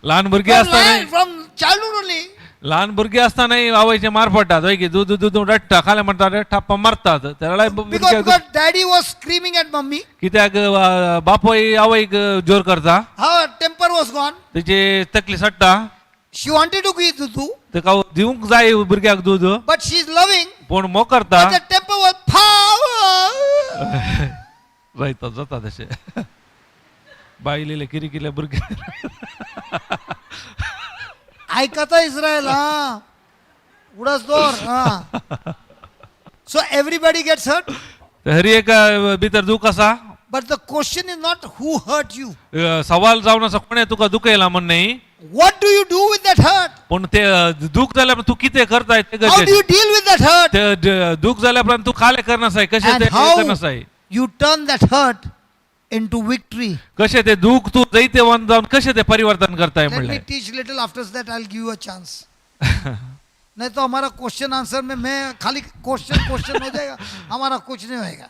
ल्हान भुरगीं From, आसतना from childhood only. ल्हान भुरगीं आसतनाय आवयचे मार पडटात हय की दूद दूद रडटा खालें म्हणटा ठप्पा मारतात तेळाय Because daddy was screaming at mummy, कित्याक बापूय आवयक जोर करता. Her temper was gone. तेची तकली सट्टा. She wanted to give dudu, ताका दिवंक जाय भुरग्याक दूद. But she's loving. पूण मोग करता. But the temper was power. जायता जाता तशें बायलेले किरिकिले भुरगे. ऐकता इस्रायल हा उडास दोर हा. So everybody gets hurt, Hari एक भितर दूख आसा. But the question is not who hurt you. सवाल जावन आसा कोणें तुका दुखयला म्हण न्ही. What do you do with that hurt? पूण ते दूख जाल्या तूं कितें करताय तें How do you गरजेचें. Deal with that hurt? ते दूख जाल्या उपरांत तूं खालें करनासाय कशें And तें how करनासाय. you turn that hurt into victory. कशें ते दूख तूं जैतेवंत जावन कशें ते परिवर्तन करताय Let me म्हणलें. teach little, after that I'll give you a chance. नहीं तो हमारा क्वेश्चन आंसर में मैं खाली क्वेश्चन क्वेश्चन हो जाएगा, हमारा कुछ नहीं होएगा.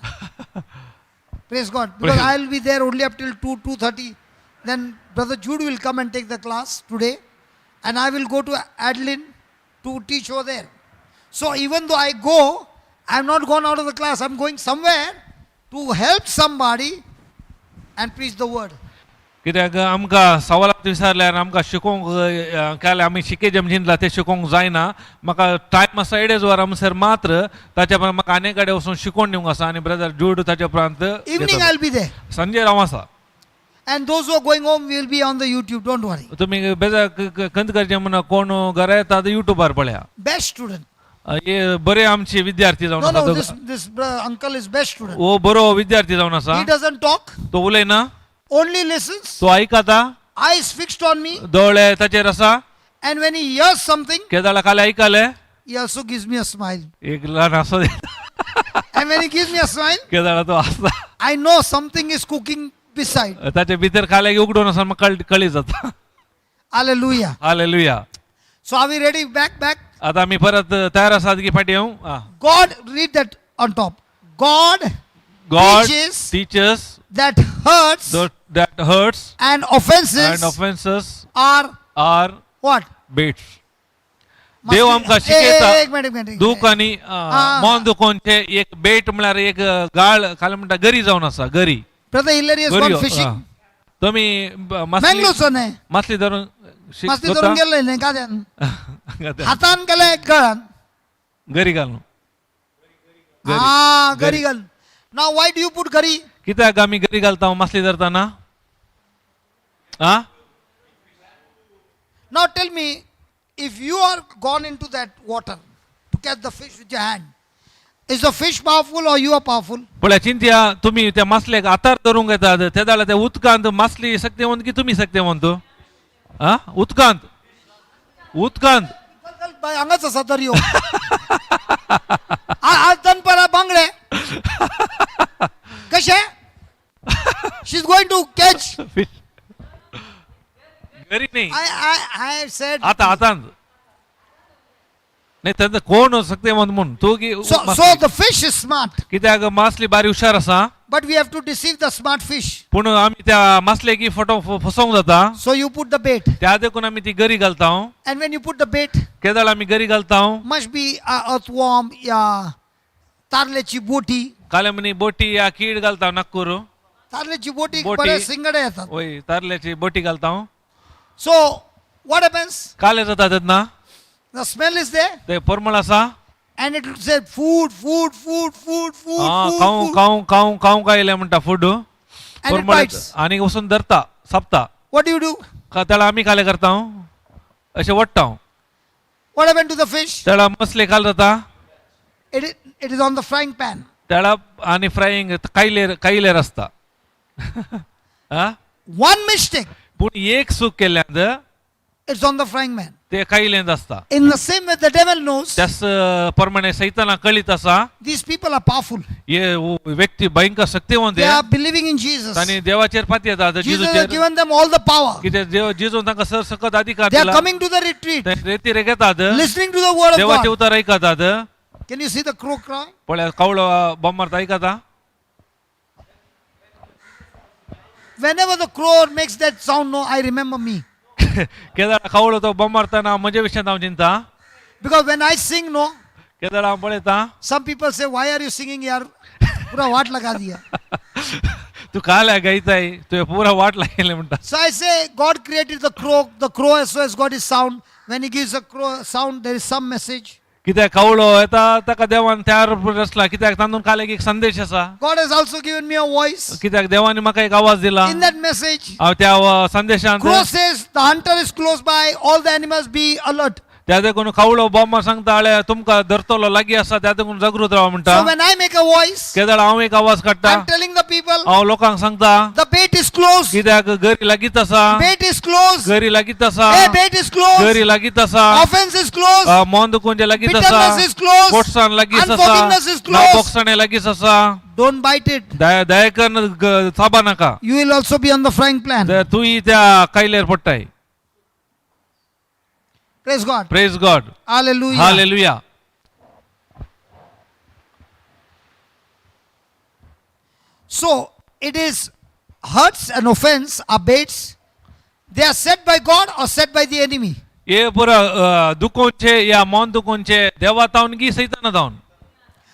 Praise God, because I will be there only up till 2, 2:30. Then brother Jude will come and take the class today, and I will go to Adeline to teach over there. So even though I go, I have not gone out of the class. I am going somewhere to help somebody and preach the word. कित्याक आमकां सवालात विचारल्यार आमकां शिकोवंक काल आमी शिके जिंतला तें शिकोवंक जायना. म्हाका टायम आसा एडेज वरां म्हणसर मात्र ताच्या उपरांत म्हाका आनी कडेन वचून शिकोवन दिवंक आसा आनी ब्रदर जूड ताच्या उपरांत Evening I will be there. सांजे हांव आसा. And those who are going home will be on the YouTube, don't worry. तुमी बेजार खंत करचें म्हण कोण घरा येता ते युट्यूबार पळया. Best student. हे बरे आमचे विद्यार्थी जावन No, आसा no, दोग. this uncle is best student. हो बरो विद्यार्थी जावन आसा. He doesn't talk, तो उलयना. Only listens, तो आयकता. Eyes fixed on me, दोळे ताचेर आसा. And when he hears something, केदाळा काल आयकलें he also gives me a smile. एक ल्हान हांसो दिता. And when he gives me a smile, केदाळा तो हांसता. I know something is cooking beside. ताचे भितर खाल्याक उगडून आसा म्हाका कळी जाता. Hallelujah. Hallelujah. So are we ready? Back, back. आता आमी परत तयार आसात की फाटीं येवं. आं. God, read that on top. God God teaches teaches that hurts that hurts and offenses and offenses are are what? Baits. देव आमकां शिकयता एक मिनिट, एक मिनिट. दूख आनी हा. मन दुखोवचे एक बेट म्हळ्यार एक गाळ खाली म्हणटा गरी जावन आसा गरी. Brother Hillary has गरी gone fishing. तुमी मासली मँगलोरचो न्हय. मासली धरून मासली धरून गेल्ले न्हय गाद्यान. हातान गेले गळान. गरी घालून. हा, गरी घालून. Now why do you put गरी? कित्याक आमी गरी घालता मासली धरताना? आ. Now tell me, if you are gone into that water to catch the fish with your hand, is the fish powerful or you are powerful? पळया चिंतया तुमी त्या मासलेक हातार धरूंक येतात ते जाल्यार त्या उदकांत मासली शक्तिवंत की तुमी शक्तिवंत? आ, उदकांत उदकांत. चल, चल, बाय, हांगाच आसा दर्यो. आज दनपारा बांगडे कशे? She is going to catch. Fish गरी न्ही. I I said आतां हातांत न्ही तेन्ना कोण शक्तिवंत म्हूण तूं की So the fish is smart, कित्याक मासली बारी हुशार आसा. But we have to deceive the smart fish. पूण आमी त्या मासलेक फोटो फसोवंक जाता. So you put the bait, त्या देखून आमी ती गरी घालता. And when you put the bait, केदळ आमी गरी घालता must be a earthworm या तारल्याची बोटी. काले म्हणी बोटी या कीड घालता नागपूर. तारल्याची बोटी बोटी. बरे सिंगडे येतात. वय तारल्याची बोटी घालता. So what happens? काले जाता तेन्ना The smell is there, ते परमळ आसा. And it will say food, food, food, food, food, आं, food, काव food. काव काव काव काय येयलें म्हणटा फूड. And it परमळ bites. आनी वचून धरता सापता. What do you do? तेळा आमी काले करता अशें वडटा. What happened to the fish? तेळा मसले काल जाता. It is on the frying pan. तेळा आनी फ्रायींग कायलेर कायलेर आसता. आं. One mistake, पूण एक चूक केल्यान it's on the frying pan. ते कायलेंत आसता. In the same way, the devil knows त्याच प्रमाणे सैताना कळीत आसा these people are powerful. हे व्यक्ती भयंकर शक्तिवंत. They are believing in Jesus. तांणी देवाचेर पाती येतात. Jesus has जेजूचेर given them all the power. कितें देव जेजून तांकां सर सकत अधिकार They are दिला. Coming to the retreat, ते रेती रेगेतात listening to the word of देवाचे God. उतर ऐकतात. Can you see the crow cry? पळय कावळो बॉम्ब मारता ऐकता. Whenever the crow makes that sound, no, I remember me. केदाळ कावळो तो बॉम्ब मारतना म्हजे विशयांत हांव चिंता. Because when I sing, no, केदाळ हांव पळयता some people say, "Why are you singing, yaar? पूरा वाट लगा दिया." तूं काल गायताय तुवें पुरा वाट लायले म्हणटा. So I say, God created the crow. The crow also has got his sound. When he gives a crow sound, there is some message. कित्याक कावळो येता ताका देवान तयार रचला कित्याक तातूंत काल एक संदेश आसा. God has also given me a voice. कित्याक देवान म्हाका एक आवाज दिला. In that message, हांव त्या संदेशांत crow says, "The hunter is close by. All the animals be alert." त्या देखून कावळो बॉम्ब सांगता आळे तुमकां धरतलो लागीं आसा त्या देखून जागृत राव म्हणटा. So when I make a voice, केदळ हांव एक आवाज काडटा I'm telling the people, हांव लोकांक सांगता the bait is close. कित्याक गरी लागींच आसा. Bait is close. गरी लागींच आसा. Hey, bait is close. गरी लागींच आसा. Offense is close. मन दुखून लागींच आसा. Bitterness is close. कोटसाण लागींच आसा. Unforgiveness is close. बोगसाणे लागींच आसा. Don't bite it. दया दया कर चाबा नाका. You will also be on the frying pan. तर तूं त्या कायलेर पडटाय. Praise God. Praise God. Hallelujah. Hallelujah. So it is hurts and offense are baits. They are set by God or set by the enemy. हे पुरा दुखोवचे या मन दुखोवचे देवा तावन की सैताना तावन.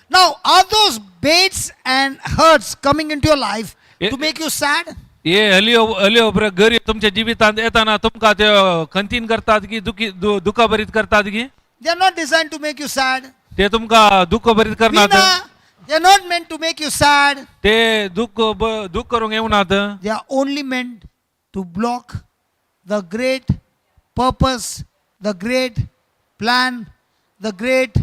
Now, are those baits and hurts coming into your life to make you sad? हे हलियो हलियो पुरा गरी तुमच्या जिवितांत येताना तुमकां ते खंतीन करतात की दुखी दुखाभरीत करतात की? They are not designed to make you sad. ते तुमकां दुखभरीत करनात. Veena, they are not meant to make you sad. ते दुःख दुःख करूंक येवनात. They are only meant to block the great purpose, the great plan, the great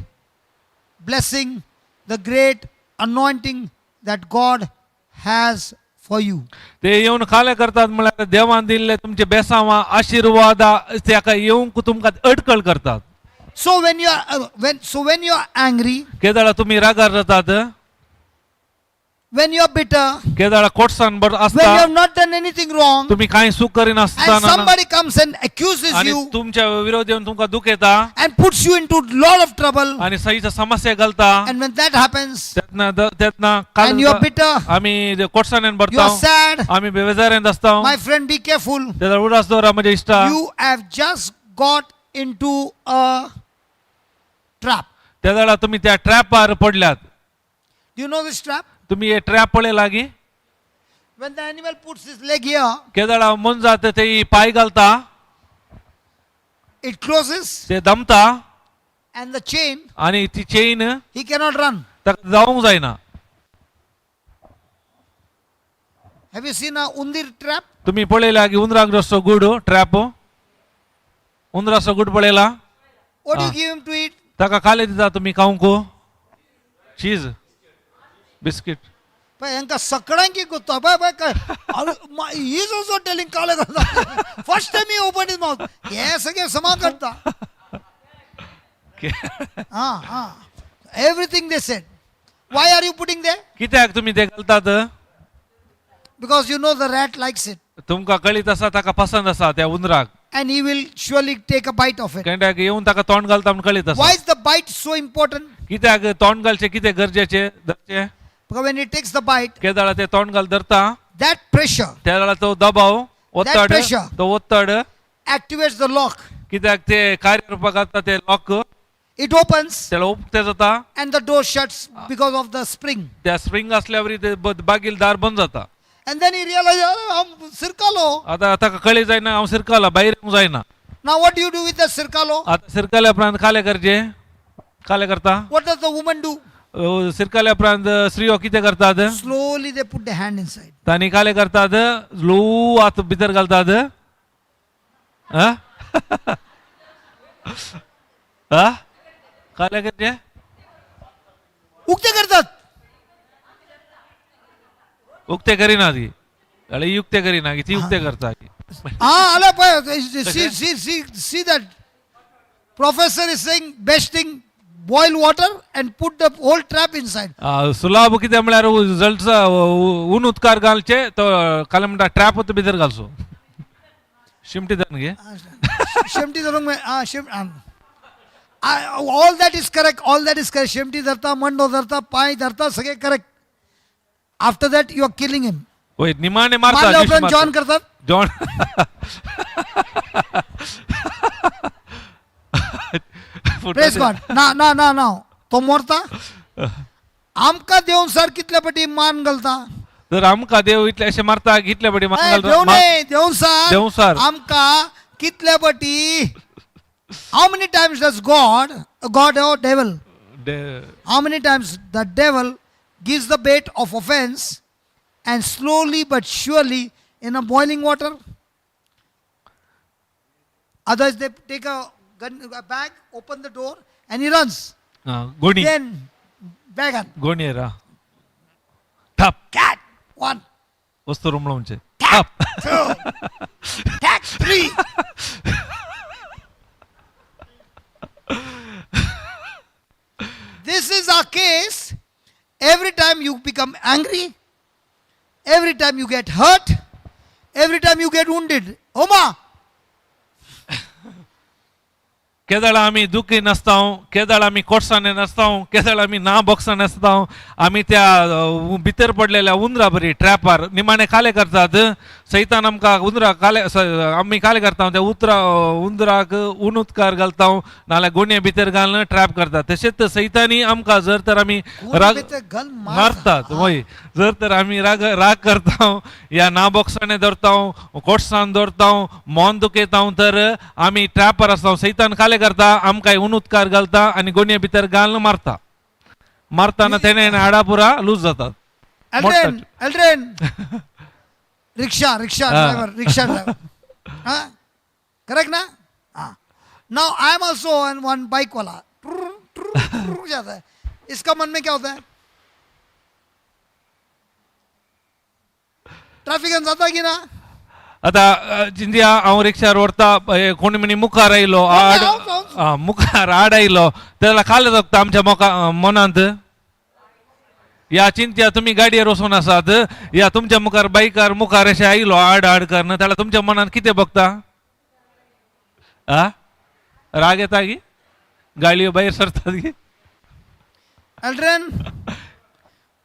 blessing, the great anointing that God has for you. ते येवन खाले करतात म्हळ्यार देवान दिल्ले तुमचे बेसांवां आशिर्वादा ताका येवंक तुमकां अडकळ करतात. So when you are angry, केदळा तुमी रागार जातात when you are bitter, केदळा कोटसान बर when you आसता have not done anything wrong, तुमी कांय चूक and करिनासतना somebody comes and accuses आनी you तुमच्या विरोध येवन तुमकां दुख येता and puts you into lot of trouble, आनी सहीच्या समस्या घालता. And when that happens, तेन्ना तेन्ना and you are bitter, आमी कोटसाणेन you भरता are sad, आमी बेजारेन आसता. My friend, be careful. तेन्ना उडास दवरा म्हज्या इश्टा. You have just got into a trap. त्या वेळार तुमी त्या ट्रॅपार पडल्यात. Do you know this trap? तुमी हे ट्रॅप पळयला की? When the animal puts his leg here, केदळा मोनजात ते पाय घालता, it closes ते दमता and the chain, आणि ती chain he cannot run. ताका जावंक जायना. Have you seen a undir trap? तुम्ही पळयला की उंदराक जसो गुड ट्रॅप, उंदराचो गुड पळयला? What do you Ah. give him to eat? ताका काले दिता तुमी खावंक? चीज बिस्कीट. पळय हेंकां सगळ्यांकी गुत्तो पळय पळय काय he is also telling काले करता. First time he open his mouth. हे सगळे समा करता. हा हा, everything they said. Why are you putting they? कित्याक तुमी ते घालतात? Because you know the rat likes it तुमकां कळीत आसा ताका पसंत आसा त्या उंदराक. And he will surely take a bite of it. कित्याक येवन ताका तोंड घालता म्हूण कळीत आसा. Why is the bite so important? कित्याक तोंड घालचें कितें गरजेचें धरचें? Because when he takes the bite, केदळा ते तोंड घाल धरता, that pressure त्या वेळार तो दबाव That ओत्तड, pressure. तो ओत्तड activates the lock. कित्याक ते कार्य रूपाक घालता ते lock. It opens त्याला उक्ते जाता and the door shuts because of the spring. त्या स्प्रिंग असल्यावर ते बागील दार बंद जाता. And then he realizes, "अरे, हांव सिरकालो." आता ताका कळी जायना हांव सिरकाला भायर येवंक जायना. Now what do you do with the sirkalo? आता सिरकाल्या उपरांत काले करचे? काले करता? What does the woman do? सिरकाल्या उपरांत स्त्रियो कितें करतात? Slowly they put the hand inside. तांणी काले करतात, ल्हवू हात भितर घालतात. आं? आं? काले करचे? उक्ते करतात. उक्ते करिना ती, अळे ही उक्ते करिना की ती उक्ते करता की. हा आलं पळय. See see see see that professor is saying best thing, boil water and put the whole trap inside. सुलाब कितें म्हळ्यार जळचा ऊन उदकार घालचे तो काले म्हणटा ट्रॅप भितर घालचो शिमटी धरून घे. शेमटी धरून हा शेम, all that is correct, all that is correct. शेमटी धरता, मंडो धरता, पांय धरता, सगळे correct. After that you are killing him. वय निमाणे मारता. मारल्या दिवशी उपरांत जॉन मारता. करतात. जॉन. प्रेस गॉड. ना ना ना ना, तो मोरता. आमकां देवन सर कितले पटी मान घालता. तर आमकां देव इतले अशें मारता कितले पटी मान ए, घालता? देव न्हय, देवन सर. देव सर. आमकां कितले पटी, how many times does God or devil, how many times the devil gives the bait of offense and slowly but surely in a boiling water. Others, they take a gun, a bag, open the door and he runs. गोणी. Then bag on. गोणयेर हा. थाप. Cat one, वस्तू रुमळोवचे थाप. Two, cat three. This is our case. Every time you become angry, every time you get hurt, every time you get wounded. Oma, केदळ आमी दुखी नासता, केदळ आमी कोर्साने नासता, केदळ आमी ना बॉक्सान नासता, आमी त्या भितर पडलेल्या उंदरा बरी ट्रॅपार निमाणे काले करतात. सैतान आमकां उंदरा काले आमी काले करता त्या उतरा उंदराक ऊन उदकार घालता नाल्यार गोणये भितर घालून ट्रॅप करतात. तशेंच सैतानी आमकां जर तर आमी राग भितर घाल मारतात. वय, जर तर आमी राग राग करता या ना बॉक्साने धरता, कोटसान धरता, मन दुखयता, तर आमी ट्रॅपार आसता. सैतान काले करता आमकां ऊन उदकार घालता आनी गोणये भितर घालून मारता. मारताना तेणे हाडां पुरा लूज जातात. Aldrin, Aldrin. Rickshaw, rickshaw driver, rickshaw driver. हाँ? Correct ना? हाँ. Now I am also on one bike वाला. ट्रुर, ट्रुर, ट्रुर जाता है. इसका मन में क्या होता है? ट्रॅफिक जाता की ना? आतां जिंदिया हांव रिक्षार व्हरता, कोणी म्हणी मुखार आयलो आड, मुखार आड आयलो तेन्ना काले जगता आमच्या मोका मनांत. या चिंत्या तुमी गाडयेर वचून आसात या तुमच्या मुखार बायकार मुखार अशें आयलो आड आड करन, जाल्यार तुमच्या मनांत कितें बघता? आ राग येता की गाडयो भायर सरतात की? एल्ड्रिन,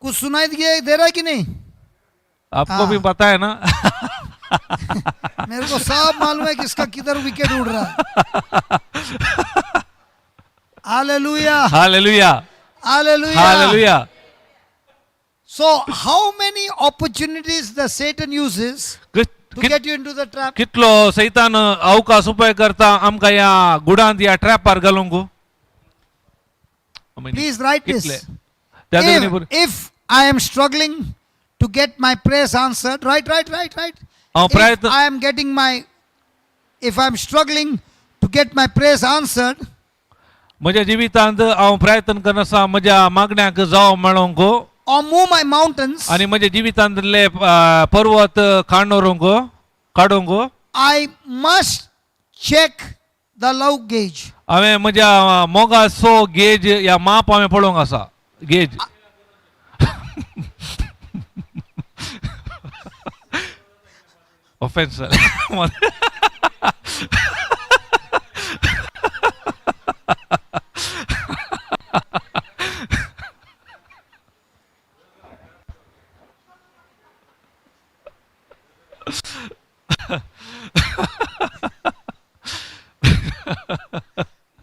कुछ सुनाई दिए दे रहा है कि नहीं? आपको भी पता है ना. मेरे को सब मालूम है किसका किधर विकेट उड़ रहा है. Hallelujah. Hallelujah. Hallelujah. Hallelujah. So, how many opportunities the Satan uses to get you into the trap? कितलो सैतान अवकाश उपाय करता आमकां ह्या गुडांत ह्या ट्रॅपार घालूंक. Please write कितले this. त्या देखून If, बरें. if I am struggling to get my prayers answered, right, right, right, right. हांव If प्रयत्न I am getting my, if I am struggling to get my prayers answered, म्हज्या जिवितांत हांव प्रयत्न करना आसा म्हज्या मागण्याक जाव मेळोंक or move my mountains, आनी म्हज्या जिवितांतले पर्वत काडूंक काडूंक I must check the love gauge. हांवें म्हज्या मोगाचो गेज ह्या माप हांवें पळोवंक आसा gauge. Offence.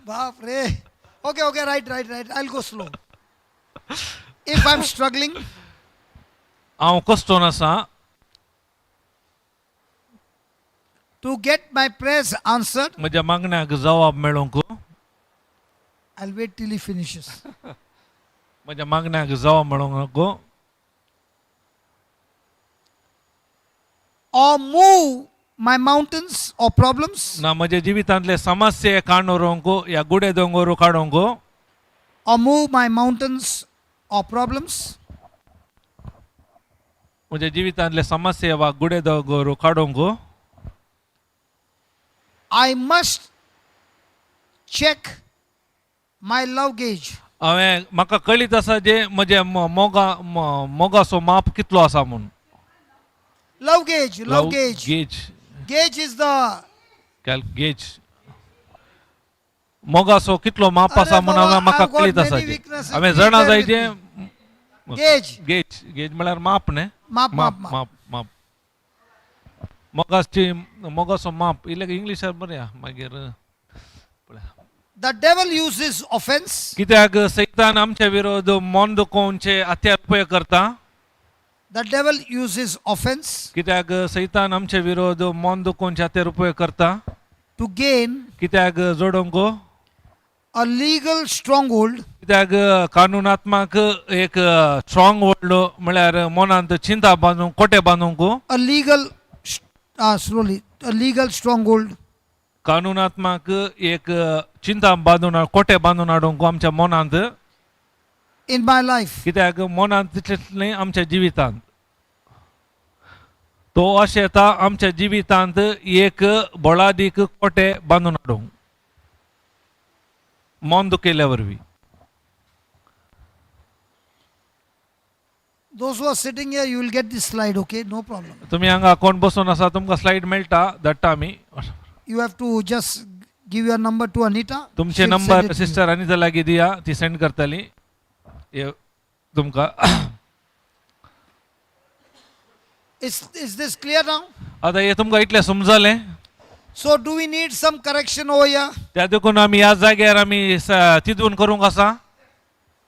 Baap re. Okay, okay, right, right, right. I'll go slow. If I'm struggling हांव कश्टोन आसा to get my prayers answered, म्हज्या मागण्याक जवाब मेळोंक, I'll wait till he finishes. म्हज्या मागण्याक जवाब मेळोंक Or move my mountains or problems, ना म्हज्या जिवितांतले समस्ये काण व्हरूंक ह्या गुडे दोंगर काडूंक, or move my mountains or problems, म्हज्या जिवितांतले समस्ये वा गुडे दोंगर काडूंक, I must check my love gauge. हांवें म्हाका कळीत आसा जे म्हजे मोगा मोगाचो माप कितलो आसा म्हूण. Love gauge, love gauge. Gauge. Gauge is the gauge मोगाचो कितलो माप आसा अरे म्हूण बाबा, हांवें म्हाका I've got कळीत आसा many जे. weaknesses. हांवें Please जाणा bear जाय with J gauge. Gauge gauge म्हळ्यार माप न्ही? माप, माप माप, माप. माप माप मोगाची मोगाचो माप इल्लें इंग्लिशार बरें आहा मागीर पळया. The devil uses offense, कित्याक सैतान आमच्या विरोध मन दुखोवचे हत्यार उपयोग करता. The devil uses offense कित्याक सैतान आमच्या विरोध मन दुखोवचे हत्यार उपयोग करता to gain कित्याक जोडोंक a legal stronghold कित्याक कानुनात्मक एक स्ट्रॉंग व्हडलो म्हळ्यार मनांत चिंता बांदूंक कोटे बांदूंक. a legal slowly, a legal stronghold कानुनात्मक एक चिंता बांदून कोटे बांदून हाडूंक आमच्या मनांत in my life. कित्याक मनांत तितलेंच न्हय आमच्या जिवितांत तो अशें येता आमच्या जिवितांत एक बळादीक कोटे बांदून हाडूंक मन दुखयल्या वरवीं. Those who are sitting here, you will get this slide, okay? No problem. तुमी हांगा कोण बसून आसा तुमकां स्लायड मेळटा धाडटा आमी. You have to just give your number to Anita. तुमचे She'll send number it to you. Sister Anita लागीं दिया ती सेंड करतली हे तुमकां. Is this clear now? आतां हे तुमकां इतलें समजलें? So, do we need some correction over here? त्या देखून आमी ह्या जाग्यार आमी तितून करूंक आसा.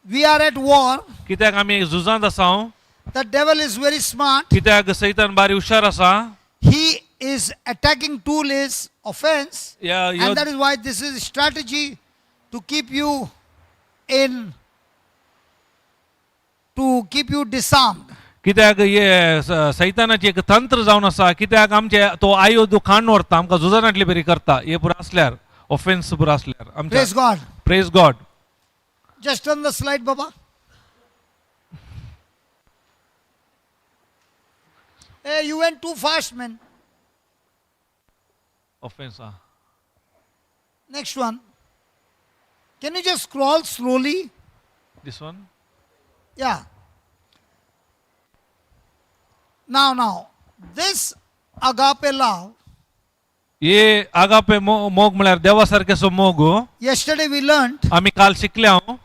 We are at war. कित्याक आमी झुजांत आसा. The devil is very smart. कित्याक सैतान बारी हुशार आसा. He is attacking tool is offense. ह्या And that is why this is strategy to keep you in, to keep you disarmed. कित्याक हे सैतानाची एक तंत्र जावन आसा कित्याक आमचे तो आयुध खाण व्हरता आमकां झुजानांतली बरी करता हे पुरो आसल्यार ऑफेन्स पुरो आसल्यार आमच्या. Praise God. Praise God. Just turn the slide, Baba. Hey, you went too fast, man. Offence ah. Next one. Can you just scroll slowly? This one. Yeah. Now, now, this agape love, हे agape मोग म्हळ्यार देवा सारकेसो मोग. Yesterday we learned आमी काल शिकले हांव.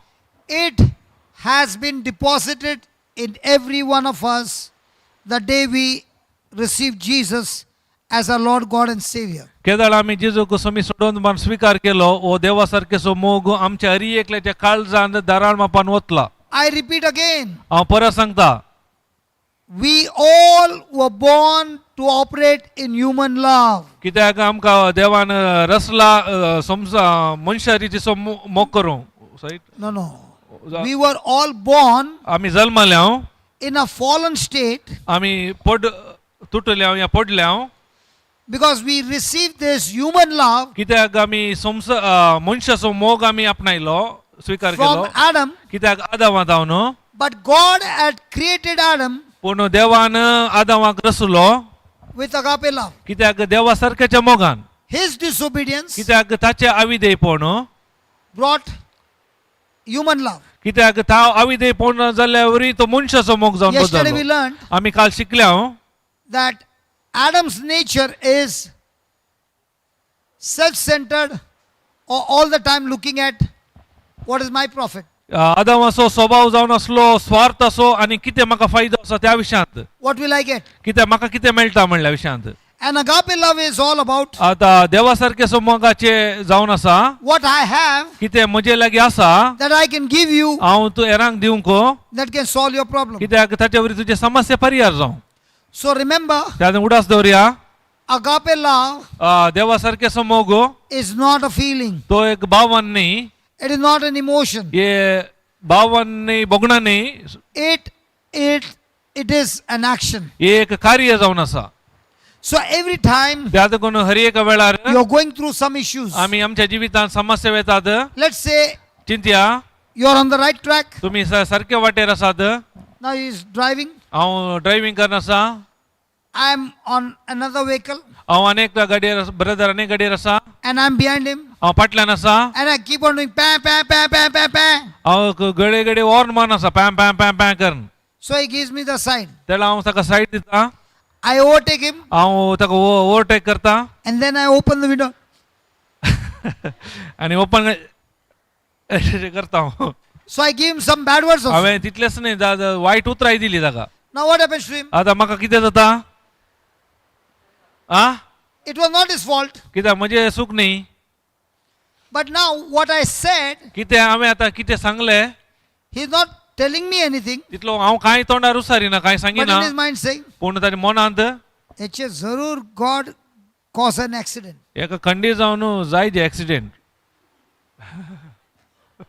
It has been deposited in every one of us the day we received Jesus as our Lord God and Savior. केदळ आमी जेजूक सोमी सोडोवन मान स्विकार केलो हो देवा सारकेचो मोग आमच्या हरी एकल्याच्या काळजांत दाराळ मापान वतला. I repeat again, हांव परत सांगता, we all were born to operate in human love. कित्याक आमकां देवान रसला समजा मनशा रितीचो मोग करूंक right? No. We were all born आमी जल्मल्या in a fallen state आमी पड तुटल्या या पडल्या because we received this human love कित्याक आमी संस मनशाचो मोग आमी आपणायलो स्विकार केलो from Adam, कित्याक आदावा जावन. But God had created Adam पूण देवान आदावाक रसलो with agape love. कित्याक देवा सारक्याच्या मोगान. His disobedience कित्याक ताचे आविदेयपण brought human love. कित्याक ता आविदेयपण जाल्ल्या वरी तो मनशाचो मोग जावन Yesterday we बदललो. learned आमी काल शिकल्या that Adam's nature is self centered or all the time looking at what is my profit, आदामाचो स्वभाव जावन आसलो स्वार्थ असो आनी कितें म्हाका फायदो आसा त्या विशयांत, what will I get? कितें म्हाका कितें मेळटा म्हणल्या विशयांत. And agape love is all about आतां देवा सारकेचो मोगाचे जावन आसा what I have कितें म्हजे लागीं आसा that I can give you हांव तूं हेरांक दिवंक that can solve your problem. कित्याक ताचे वरी तुजे समस्या परिहार जावं. So remember, त्या उडास दवरया, agape love देवा सारकेचो मोग is not a feeling, तो एक भावन न्ही, it is not an emotion. हे भावन न्ही, भोगणां न्ही. It is an action. हे एक कार्य जावन आसा. So every time त्या देखून हर एका वेळार you're going through some issues, आमी आमच्या जिवितांत समस्या येतात. Let's say चिंतया, you're on the right track. तुमी सारके वाटेर आसात. Now he's driving. हांव ड्रायव्हींग करना आसा. I'm on another vehicle हांव अनेक गाडयेर, ब्रदर अनेक गाडयेर आसा. And I'm behind him हांव फाटल्यान आसा. And I keep on doing pa pa pa pa pa pa. हांव गडे गडे हॉर्न मारून आसा पॅ पॅ पॅ पॅ करून. So he gives me the sign. तेन्ना हांव ताका सायड दिता. I overtake him हांव ताका ओवरटेक करता. And then I open the window. आनी ओपन अशें करता हांव. So I give him some bad words also. हांवें तितलेंच न्ही, वायट उतरांय दिली ताका. Now what happens to him? आतां म्हाका कितें जाता आ? It was not his fault. कित्याक म्हजें चूक न्ही. But now what I said, कितें हांवें आतां कितें सांगलें, he's not telling me anything, तितलो हांव कांय तोंडार उसारिना, कांय but सांगिना, in his mind saying, पूण ताच्या मनांत "Heche zarur God cause an accident." एका खंडी जावन जाय जे accident.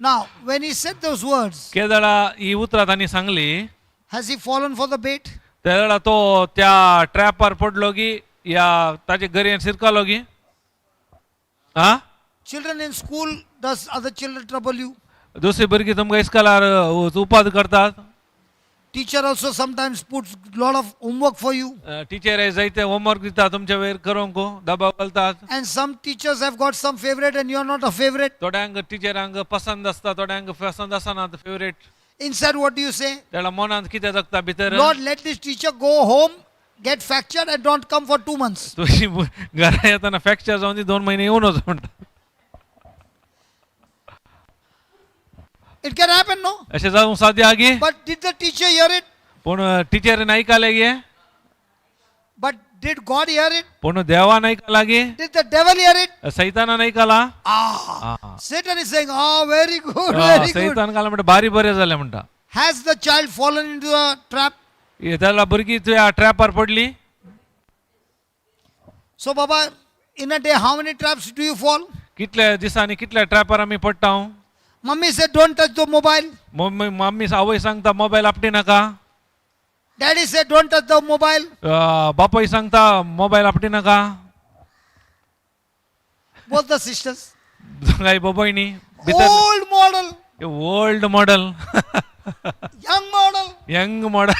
Now, when he said those words, केदळा ही उतरां तांणी सांगली, has he fallen for the bait? तेदळा तो त्या ट्रॅपार पडलो की या ताचे गरयेन शिरकालो की आ? Children in school, does other children trouble you? दुसरी भुरगीं तुमकां इस्कॉलार उपाद करतात. Teacher also sometimes puts lot of homework for you. Teacher जायते होमवर्क दिता तुमच्या वयर करूंक दबाव घालतात. And some teachers have got some favorite and you're not a favorite. थोड्यांक टिचरांक पसंद आसता, थोड्यांक पसंद आसना favourite. Inside, what do you say? तेणा मनांत कितें जगता भितर? Lord, let this teacher go home, get fractured, and don't come for 2 months. तुजी घरा येताना फ्रॅक्चर जावन ती 2 म्हयने येवनच म्हणटा. It can happen, no? अशें जावंक साध्य आगी. But did the teacher hear it? पूण टिचरीन आयकलें गे? But did God hear it? पूण देवान आयकलां गे? Did the devil hear it? सैतानान आयकलां. Ah. Ah. Satan is saying, "Oh, very good, very good." सैतान घाला म्हणटा बारी बरें जालें म्हणटा. Has the child fallen into a trap? तेला भुरगीं तुया ट्रॅपार पडली. So, Baba, in a day, how many traps do you fall? कितल्या दिसांनी कितल्या ट्रॅपार आमी पडटा? Mummy said, "Don't touch the mobile." Mummy mummy आवय सांगता मोबायल आपटी नाका. Daddy said, "Don't touch the mobile." बापूय सांगता मोबायल आपटी नाका. Both the sisters. दोगांय भयणी भितर. Old model, old model, young model. Young model.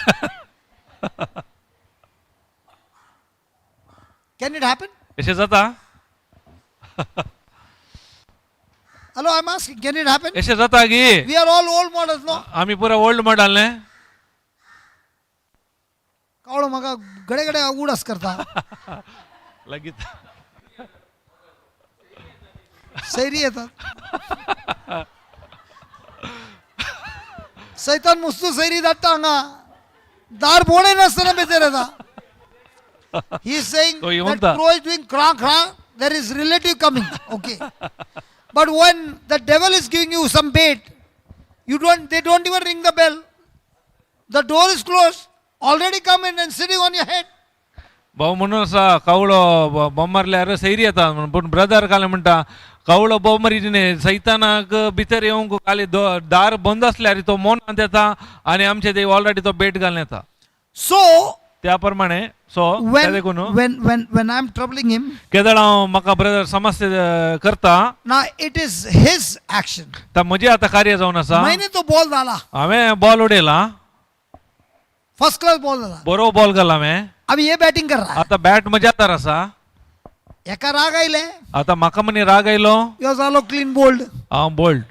Can it happen? अशें जाता? Hello, I'm asking, can it happen? अशें जाता गी? We are all old models, no? आमी पुरा ओल्ड मॉडल न्ही. कावळो म्हाका गडे गडे उडास करता. लागीत. सैरी येतात. सैतान मुस्तू सैरी धाडटा हांगा, दार बोडे नासतना भितर येता. He is saying तो that येऊन crow is doing cra cra, there is relative coming. Okay. But when the devil is giving you some bait, you don't they don't even ring the bell. The door is closed, already come in and sitting on your head. भाऊ म्हणून असा कावळो बोम मारल्यार सैरी येता म्हणून. पूण brother काल म्हणटा कावळो बोम मारी न्ही सैतानाक भितर येवंक खाली दार बंद आसल्यार तो मोनांत येता आनी आमचे ते ऑलरेडी तो बेट घालून येता. So त्या प्रमाणे सो त्या when देखून when when when I'm troubling him, केदळ हांव म्हाका ब्रदर समस्या करता. Now it is his action. तर म्हजें आतां कार्य जावन आसा. मैंने तो बॉल डाला, हांवें बॉल उडयला. फर्स्ट क्लास बॉल डाला. बरो बॉल घाला हांवें. अब ये बैटिंग कर रहा है. आतां बॅट म्हज्या हातार आसा. एका राग आयले. आतां म्हाका म्हणी राग आयलो. यो जालो क्लीन बोल्ड. हांव bold.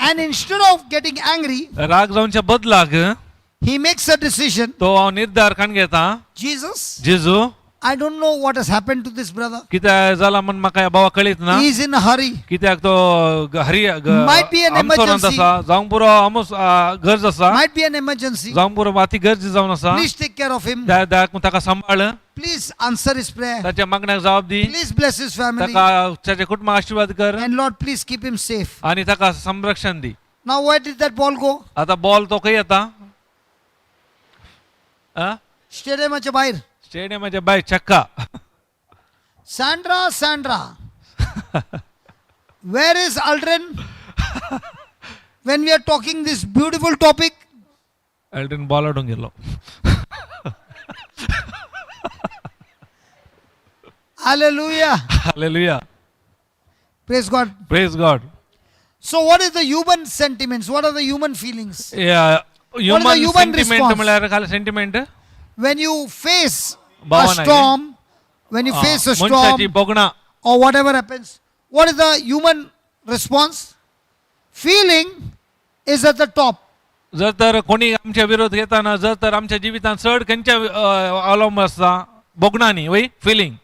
And instead of getting angry, राग जावच्या बदलाक he makes a decision. तो हांव निर्धार काण घेता. Jesus, जेजू, I don't know what has happened to this brother. कित्याक जाला म्हण म्हाका ह्या भावा कळीत ना. He is in a hurry. कित्याक तो Hari Might be an आमसोरांत emergency. आसा जावंक पुरो आमोस गरज आसा. Might be an emergency. जावंक पुरो अती गरज जावन आसा. Please take care of him. त्या त्या ताका सांबाळ. Please answer his prayer. ताच्या मागण्याक जबाब दी. Please bless his family. ताका ताच्या कुटुंबाक आशीर्वाद कर. And Lord, please keep him safe. आनी ताका संरक्षण दी. Now, where did that ball go? आता बॉल तो खंय येता? स्टेडियमाच्या बाहेर. स्टेडियमाच्या भायर चक्का. Sandra, Sandra. Where is Aldrin? When we are talking this beautiful topic, Aldrin ball हाडूंक गेलो. Hallelujah. Hallelujah. Praise God. Praise God. So, what is the human sentiments? What are the human feelings? Human human sentiment response? म्हळ्यार खाली sentiment. When you face a भावना. Storm, when you face a storm मनशाची भोगणां. Or whatever happens, what is the human response? Feeling is at the top. जर तर कोणी आमच्या विरोध घेताना जर तर आमच्या जिवितांत चड खंयच्या अवलंब आसता भोगणांनी वय फिलींग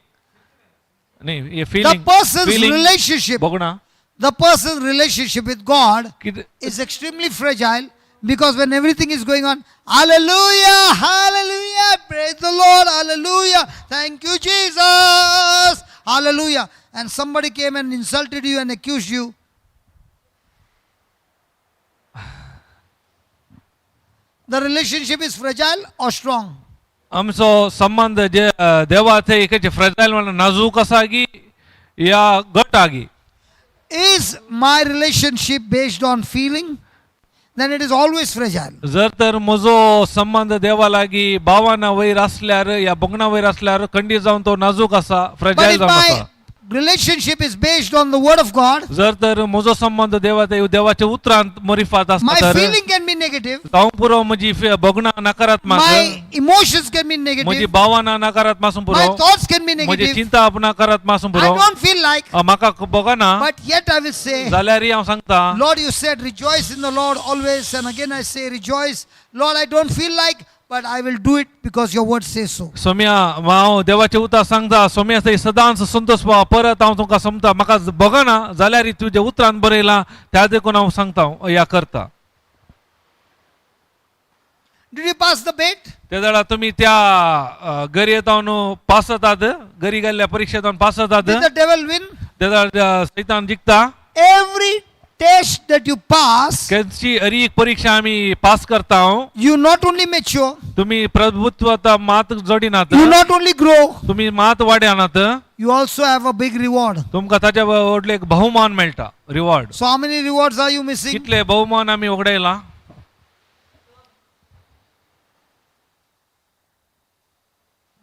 न्ही The feeling. Person's feeling relationship, भोगणां. The person's relationship with God कितें is extremely fragile because when everything is going on, hallelujah, hallelujah, praise the Lord, hallelujah, thank you, Jesus, hallelujah. And somebody came and insulted you and accused you. The relationship is fragile or strong? आमचो संबंध जे देवा थंय एकेचे fragile म्हणल्यार नाजूक आसा की या घट आगी? Is my relationship based on feeling? Then it is always fragile. जर तर म्हजो संबंध देवा लागीं भावाना वयर आसल्यार या भोगणा वयर आसल्यार खंडीत जावन तो नाजूक आसा, But fragile if जावन आसा. my relationship is based on the word of God, जर तर म्हजो संबंध देवा देवाच्या उतरांत मरिफात आसता my तर feeling can be negative, जावं पुरो म्हजी भोगणां नकारात्मक, my emotions can be म्हजी negative, भावना नकारात्मक आसूं my पुरो, thoughts can be म्हजी negative. चिंता नकारात्मक आसूं I पुरो, don't feel like, म्हाका भोगना, but yet I will say, जाल्यारय हांव सांगता, Lord, you said, rejoice in the Lord always. And again I say, rejoice. Lord, I don't feel like, but I will do it because your word says so. Saumya हांव देवाचें उतर सांगता, सोम्या थंय सदांच संतोष पाव. परत हांव तुमकां समता, म्हाका भोगना जाल्यार तुज्या उतरान बरयलां त्या देखून हांव सांगता या करता. Did you pass the bait? ते जाल्यार तुमी त्या गरयेत हांव पास जातात, गरी गेल्ल्या परिक्षेत हांव पास जातात. Did the devil win? ते जाल्यार सैतान जिखता. Every test that you pass, खंयची हरी एक परीक्षा आमी पास करता, you not only mature, तुमी प्रभुत्व मात जोडिनात, you not only grow, तुमी मात वाड्यानात, you also have a big reward. तुमकां ताच्या व्हडले एक बहुमान मेळटा, reward. So, how many rewards are you missing? कितले बहुमान आमी वगडायला?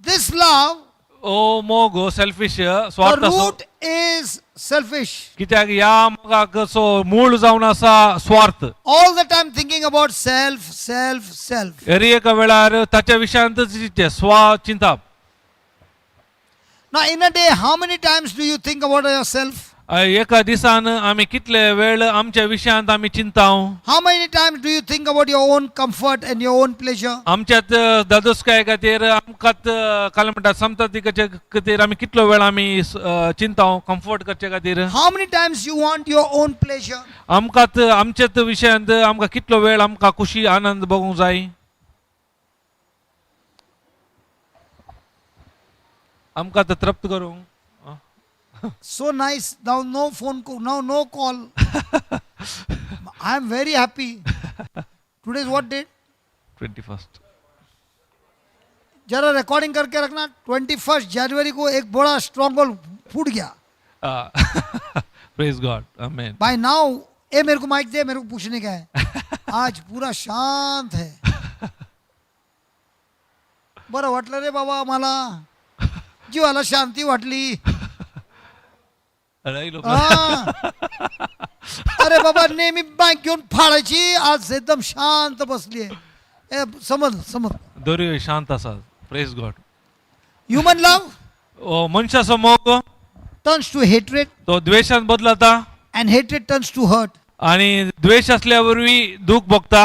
This love, ओ मोग हो सेल्फिश the स्वार्थ असो. Root is selfish. कित्याक ह्या मोगाक सो मूळ जावन आसा स्वार्थ. All the time thinking about self, self, self. Hari एका वेळार ताच्या विशयांतच चिंतचें, स्वा चिंताप. Now, in a day, how many times do you think about yourself? एका दिसान आमी कितले वेळ आमच्या विशयांत आमी चिंताव. How many times do you think about your own comfort and your own pleasure? आमच्यात दादोसकाय खातीर आमकां काल म्हणटा समता खातीर आमी कितलो वेळ आमी चिंताव कम्फर्ट करचे खातीर. How many times you want your own pleasure? आमकां आमच्याच विशयांत आमकां कितलो वेळ आमकां खुशी आनंद बघूंक जाय. आमकां तर तृप्त करूंक. So nice. Now no phone call, now no call. I am very happy. Today is what date? 21. जरा रिकॉर्डिंग करके रखना. 21 जनवरी को एक बड़ा स्ट्रॉन्ग गोल फूट गया. Praise God, amen. By now ए मेरे को माइक दे, मेरे को पूछने का है. आज पूरा शांत है. बरं वाटलं रे बाबा, मला जीवाला शांती वाटली. हा. अरे बाबा, नेहमी बँक घेऊन फाडायची, आज एकदम शांत बसली आहे. समज समज. दोरी शांत आसा. Praise God. Human love मनशाचो मोग टर्न्स टू हेट्रेड तो द्वेशान बदलता and hatred turns to hurt. आणि द्वेष असल्या वरवीं दूख भोगता.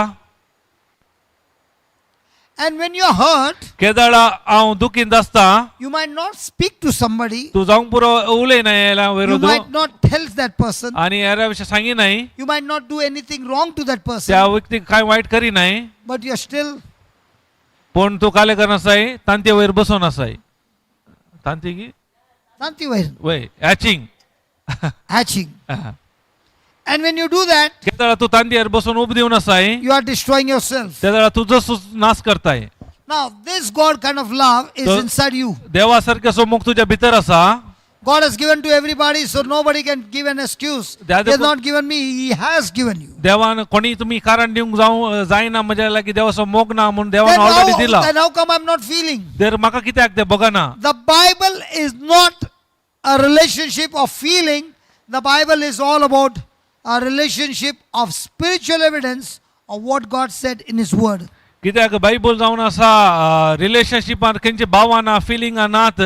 And when you are hurt, केदाळा हांव दुखींत आसता, you might not speak to somebody, तूं जावंक पुरो उलयना हेरा you विरोध might not tell that person, आनी हेरा विशीं सांगिनाय, you might not do anything wrong to that person, त्या व्यक्तीक कांय वायट करिनाय, but you're still पूण तूं कालें करनासाय तांचे वयर बसोन आसाय तांचे की तांती वयर वय hatching. Hatching. And when you do that, केदाळा तूं तांदयेर बसून उब दिवन आसाय, you are destroying yourself. तेदाळा तुजो नाश करताय. Now, this God kind of love is inside you. देवा सारकें मोग तुज्या भितर आसा. God has given to everybody, so nobody can give an excuse. He has not given me, He has given you. देवान कोणी तुमी कारण दिवंक जावं जायना म्हज्या लागीं देवाचो मोग ना म्हूण देवान Then already how, दिला. then how come I'm not feeling? तर म्हाका कित्याक तें बगना? The Bible is not a relationship of feeling. The Bible is all about a relationship of spiritual evidence of what God said in His Word. कित्याक Bible जावन आसा रिलेशनशिपान खंयचे भावाना फिलिंगां नात,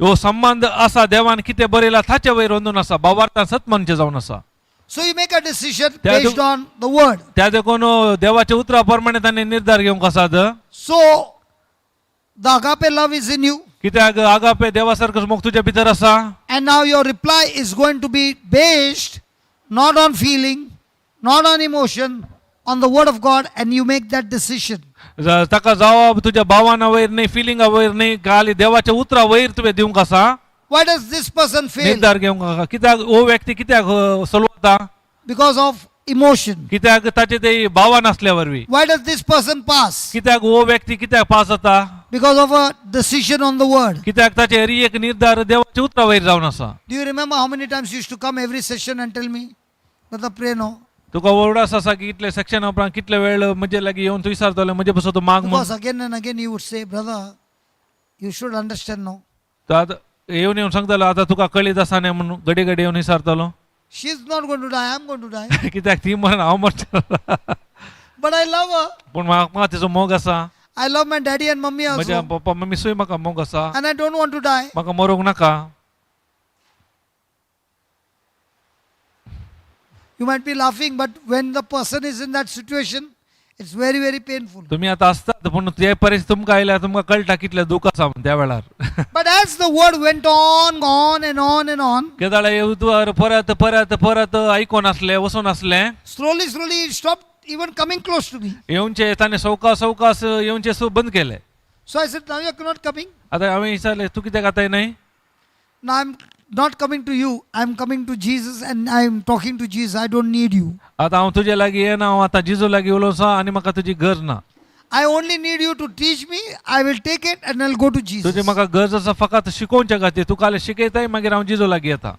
ह्यो संबंद आसा देवान कितें बरयला ताचे वयर अंदून आसा, भावार्थान सत मनचें जावन आसा. So you make a decision त्या based on the Word. त्या देखून देवाच्या उतरा प्रमाणे ताणें निर्धार घेवंक आसात. So the agape love is in you. कित्याक आगापे देवा सारको मोग तुज्या भितर आसा. And now your reply is going to be based not on feeling, not on emotion, on the Word of God, and you make that decision. ताका जवाब तुज्या भावाना वयर न्ही, फिलिंगा वयर न्ही, खाली देवाच्या उतरा वयर तुवें दिवंक आसा. Why does this person fail? निर्धार घेवंक आसा. कित्याक हो व्यक्ती कित्याक सलवता? Because of emotion. कित्याक ताचे ते भावा नासल्या वरवीं. Why does this person pass? कित्याक हो व्यक्ती कित्याक पास जाता? Because of a decision on the Word. कित्याक ताचे हरी एक निर्धार देवाच्या उतरा वयर जावन आसा. Do you remember how many times you used to come every session and tell me, Brother, pray no? तुका ओरडास आसा की कितले सेक्शन उपरांत कितले वेळ म्हजे लागीं येवन तूं विचारतलो म्हजे पसून तूं माग म्हूण. Because again and again you would say, Brother, you should understand no. तो आतां येवन येवन सांगतालो आतां तुका कळीत आसा न्ही म्हणून घडये घडये येवन विचारतलो. She is not going to die, I'm going to die. कित्याक ती मरण हांव मरचें. But I love her. पूण म्हाका तिचो मोग आसा. I love my daddy and mummy म्हज्या also. पप्पा मम्मी सुय म्हाका मोग आसा. And I don't want to die. म्हाका मरूंक नाका. You might be laughing, but when the person is in that situation, it's very, very painful. तुमी आतां आसतात पूण ते परिस्थिती तुमकां आयल्यार तुमकां कळटा कितलें दूख आसा म्हूण त्या वेळार. But as the word went on, on and on and on, केदाळा येवन परत परत परत आयकोन आसलें वचून आसलें. slowly, slowly it stopped even coming close to me. येवचे ताणें सवकास सवकास येवचें सु बंद केलें. So I said, now you're not coming. आतां हांवें विचारलें तूं कित्याक आतां येनाय? Now I'm not coming to you. I'm coming to Jesus and I'm talking to Jesus. I don't need you. आतां हांव तुजे लागीं येना, हांव आतां जिजू लागीं उलोवचो आनी म्हाका तुजी गरज ना. I only need you to teach me. I will take it and I'll go to तुजी Jesus. म्हाका गरज आसा फकत शिकोवच्या खातीर, तुका जाल्यार शिकयताय मागीर हांव जिजू लागीं येता.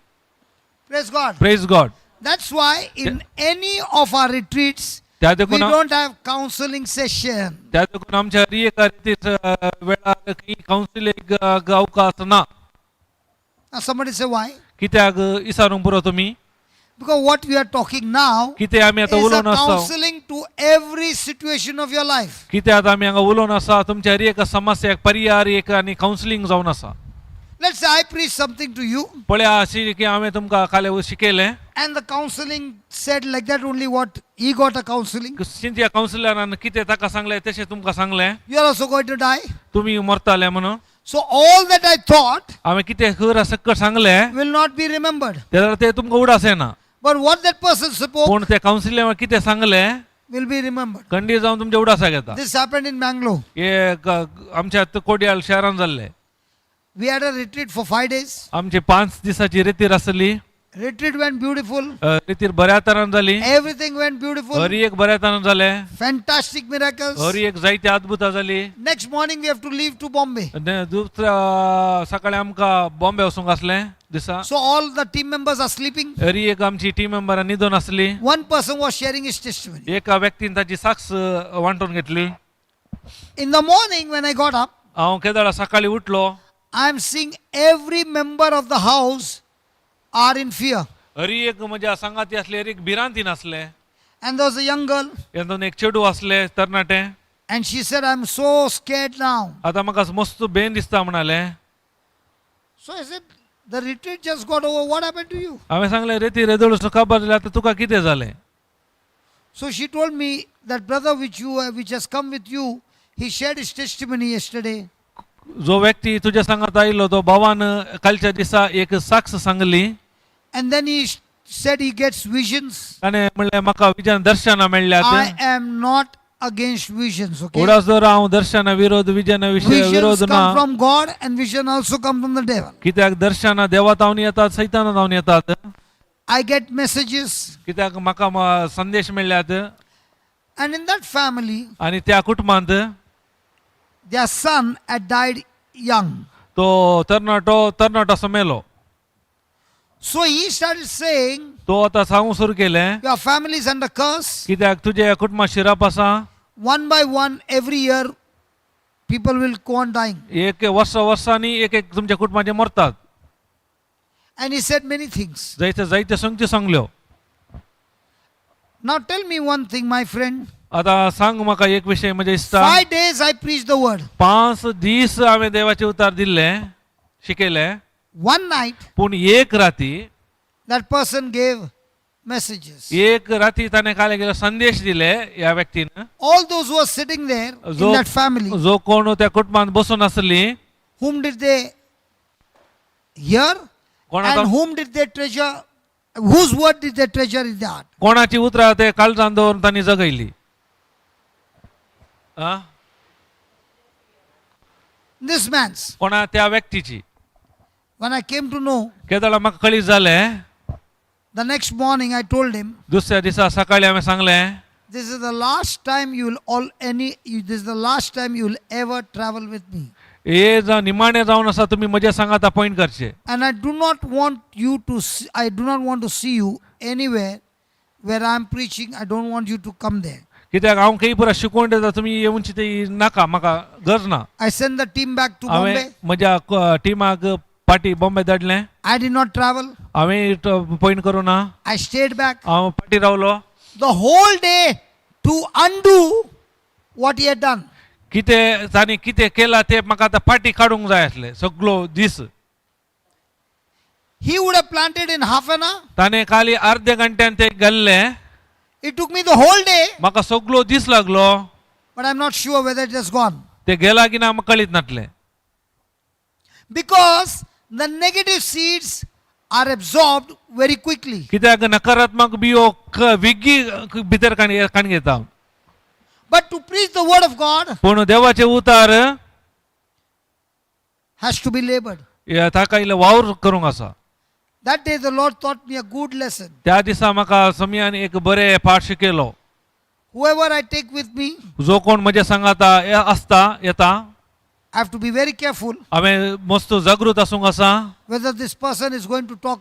Praise God. Praise God. That's why in any of our retreats, त्या we देखून don't have counseling session. त्या देखून आमच्या हर एका रितीत वेळार खंय कावन्सिलींग अवकाश ना. Now somebody say why? कित्याक विचारूंक पुरो तुमी? Because what we are talking now कितें आमी आतां is a उलोवन आसा, counseling to every situation of your life. कितें आतां आमी हांगा उलोवन आसा तुमच्या हर एका समस्याक पर्याय एक आनी कावन्सिलींग जावन आसा. Let's say I preach something to you, पळया अशी की हांवें तुमकां काल शिकयलें. And the counseling said like that only what he got a counseling. Cynthia कावन्सिलरान कितें ताका सांगलें तशें तुमकां सांगलें. You are also going to die. तुमी मरताले म्हणून. So all that I thought हांवें कितें खर सकट सांगलें will not be remembered. तेन्ना तें तुमकां उडास येना. But what that person spoke पूण ते कावन्सिलरान कितें सांगलें will be remembered. खंडीत जावन तुमच्या उडासाक येता. This happened in Bangalore. हे आमच्या कोडियाल शहरान जाल्लें. We had a retreat for 5 days. आमची 5 दिसाची रेतीर आसली. Retreat went beautiful. रेतीर बऱ्या तरान जाली. Everything went beautiful. हर एक बऱ्या तरान जालें. Fantastic miracles. हर एक जायती अद्भुतां जाली. Next morning we have to leave to Bombay. दुसऱ्या सकाळी आमकां बॉम्बे वचूंक आसलें दिसा. So all the team members are sleeping. हर एक आमची टीम मेंबरां न्हिदून आसली. One person was sharing his testimony. एका व्यक्तीन ताची साक्ष वांटून घेतली. In the morning when I got up, हांव केदळा सकाळी उठलो. I am seeing every member of the house are in fear. हर एक म्हज्या सांगाती आसले हर एक भिरांतीन आसले. And there was a young girl, तातूंत एक चेडूं आसलें तरणाटें. And she said, "I'm so scared now." आतां म्हाका मस्त बेन दिसता म्हणालें. So I said, "The retreat just got over. What happened to you?" हांवें सांगलें रेती रेदोळ खबर जाली आतां तुका कितें जालें. So she told me that brother which has come with you, he shared his testimony yesterday. जो व्यक्ती तुज्या सांगात आयलो तो भावान कालच्या दिसा एक साक्ष सांगली. And then he said he gets visions. ताणें म्हणलें म्हाका विजन दर्शनां मेळ्ळ्यात. I am not against visions, okay? उडास दवर हांव दर्शना विरोध विजना विशय Visions विरोध come ना. from God and vision also come from the devil. कित्याक दर्शनां देवा तावन येतात सैताना तावन येतात. I get messages. कित्याक म्हाका संदेश मेळ्ळ्यात. And in that family, आनी त्या कुटुंबांत their son had died young. तो तरणाटो तरणाटो असो मेलो. So he started saying, तो आतां सांगूंक सुरू केलें "Your family is under curse. कित्याक तुज्या कुटुंबात शिराप आसा. One by one, every year, people will go on dying." एक वर्सा वर्सांनी एक एक तुमच्या कुटुंबाचे मरतात. And he said many things. जायते जायते संगती सांगल्यो. Now tell me one thing, my friend. आतां सांग म्हाका एक विशय म्हजे दिसता. 5 days I preached the word. 5 दीस हांवें देवाचें उतार दिल्लें शिकयलें. One night, पूण एक राती that person gave messages. एक राती ताणें काल गेलो संदेश दिले ह्या व्यक्तीन. All those who were sitting there in that family, जो कोण त्या कुटुंबांत बसून आसली whom did they hear कोणा and whom did they treasure? Whose word did they treasure in their heart? कोणाची उतरां ते काळजान दवरून तांणी जगयली. आ? This man's. कोणा त्या व्यक्तीची. When I came to know, केदळा म्हाका कळीत जालें. The next morning I told him, दुसऱ्या दिसा सकाळी हांवें सांगलें "This is the last time you will all any this is the last time you will ever travel with me. हे जावन निमाणें जावन आसा तुमी म्हज्या सांगात अपॉयंट करचे. And I do not want you to see, I do not want to see you anywhere where I am preaching. I don't want you to come there." कित्याक हांव खंय पुरा शिकवण दिता तुमी येवची ती नाका म्हाका गरज ना. I sent the team back to हांवें Bombay. म्हज्या टिमाक पाटी बॉम्बे धाडलें. I did not travel. हांवें पॉयंट करूं ना. I stayed back हांव पाटी रावलो. The whole day to undo what he had done. कितें तांणी कितें केलां तें म्हाका आतां पाटी काडूंक जाय आसलें सगलो दीस. He would have planted in half an hour. ताणें खाली अर्दे घंट्यान ते गेल्लें. It took me the whole day, म्हाका सगलो दीस लागलो. But I'm not sure whether it has gone. ते गेला की ना म्हाका कळीत नासलें. Because the negative seeds are absorbed very quickly. कित्याक नकारात्मक बियो विग्गी भितर काण घेता. But to preach the word of God पूण देवाचे उतार has to be labored. हे ताका इल्लो वावर करूंक आसा. That day the Lord taught me a good lesson. त्या दिसा म्हाका समयान एक बरें पाठ शिकयलो. Whoever I take with me, जो कोण म्हज्या सांगाता आसता येता I have to be very careful हांवें मस्त जागृत आसूंक आसा. Whether this person is going to talk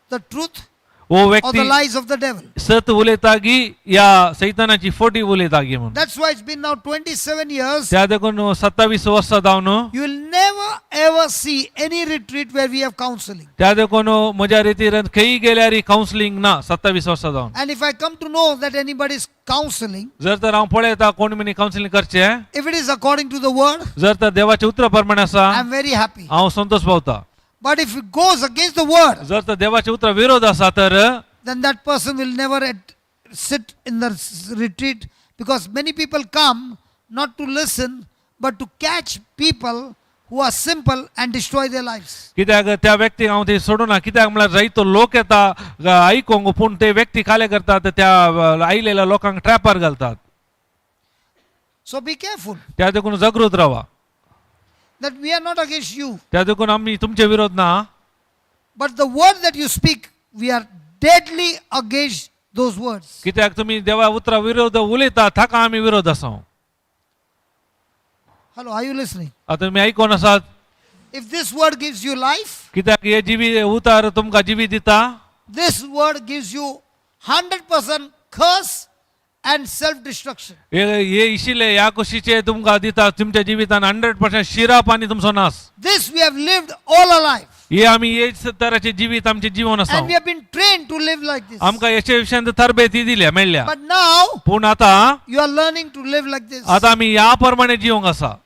the truth हो or the व्यक्ती lies of the devil. सत उलयता की या सैतानाची फोटी उलयता की म्हणून. That's why it's been now 27 years. त्या देखून 27 वर्सां जावन You will never ever see any retreat where we have counseling. त्या देखून म्हज्या रितीन खंयी गेल्यार कावन्सिलींग ना 27 वर्सां जावन. And if I come to know that anybody is counseling, जर तर हांव पळयता कोण मिनी कावन्सिलींग करचें, if it is according to the word, जर तर देवाचे उतरा प्रमाणे आसा, I'm very happy. हांव संतोष पावता. But if it goes against the word, जर तर देवाचे उतरा विरोध आसा तर then that person will never sit in the retreat, because many people come not to listen but to catch people who are simple and destroy their lives. कित्याक त्या व्यक्तीक हांव ती सोडूना, कित्याक म्हळ्यार जायतो लोक येता आयकोंक, पूण ते व्यक्ती काले करतात, त्या आयलेल्या लोकांक ट्रॅपार घालतात. So be careful त्या देखून जागृत रावा that we are not against you, त्या देखून आमी तुमचे विरोध ना, but the word that you speak, we are deadly against those words. कित्याक तुमी देवा उतरा विरोध उलयता ताका आमी विरोध आसा. Hello, are you listening? आतां तुमी आयकोन आसात? If this word gives you life, कित्याक हे जिवी उतार तुमकां जिवी दिता, this word gives you 100% curse and self-destruction. हे हे इशिले ह्या कुशीचे तुमकां दिता तुमच्या जिवितान 100% शिराप आनी तुमचो नाश. This we have lived all our life. हे आमी हेच तराचे जिवीत आमचें जीवन आसा. And we have been trained to live like this. आमकां हेचे विशयांत तरबेती दिल्या मेळ्ळ्या. But now पूण आतां you are learning to live like this. आतां आमी ह्या प्रमाणे जिवंक आसा.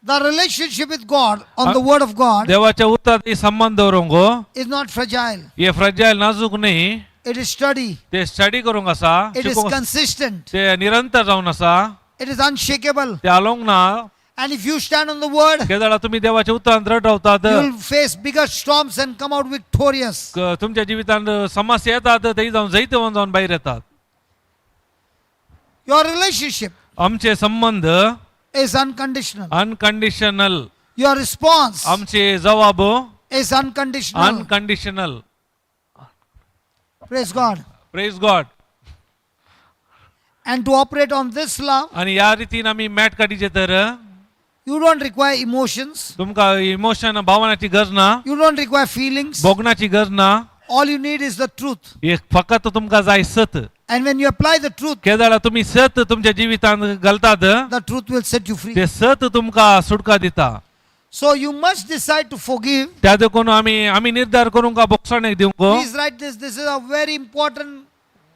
The relationship with God on the word of God देवाच्या उतरात संबंध दवरूंक is not fragile. हे फ्रजायल नाजूक न्ही. It is sturdy. ते स्टडी करूंक आसा, It is शिकूंक आसा. consistent. ते निरंतर जावन आसा. It is unshakable. ते हालोवंक ना. And if you stand on the word, केदळा तुमी देवाच्या उतरान दृढ रावतात, you will face bigger storms and come out victorious. तुमच्या जिवितांत समस्या येतात ते जावन जैतवंत जावन भायर येतात. Your relationship आमचे संबंध is unconditional. Unconditional. Your response आमचे जवाब is unconditional. Unconditional. Praise God. Praise God. And to operate on this love, आणि या रीतीन आमी मॅट काडीचे तर you don't require emotions. तुमकां इमोशन भावनाची गरज ना, You don't require feelings. भोगणाची गरज ना. All you need is the truth. एक फकत तुमकां जाय सत. And when you apply the truth, केदळा तुमी सत तुमच्या जिवितांत घालतात, the truth will set you free. ते सत तुमकां सुटका दिता. So you must decide to forgive. त्या देखून आमी आमी निर्धार करूंक बोगसणेक दिवंक. Please write this. This is a very important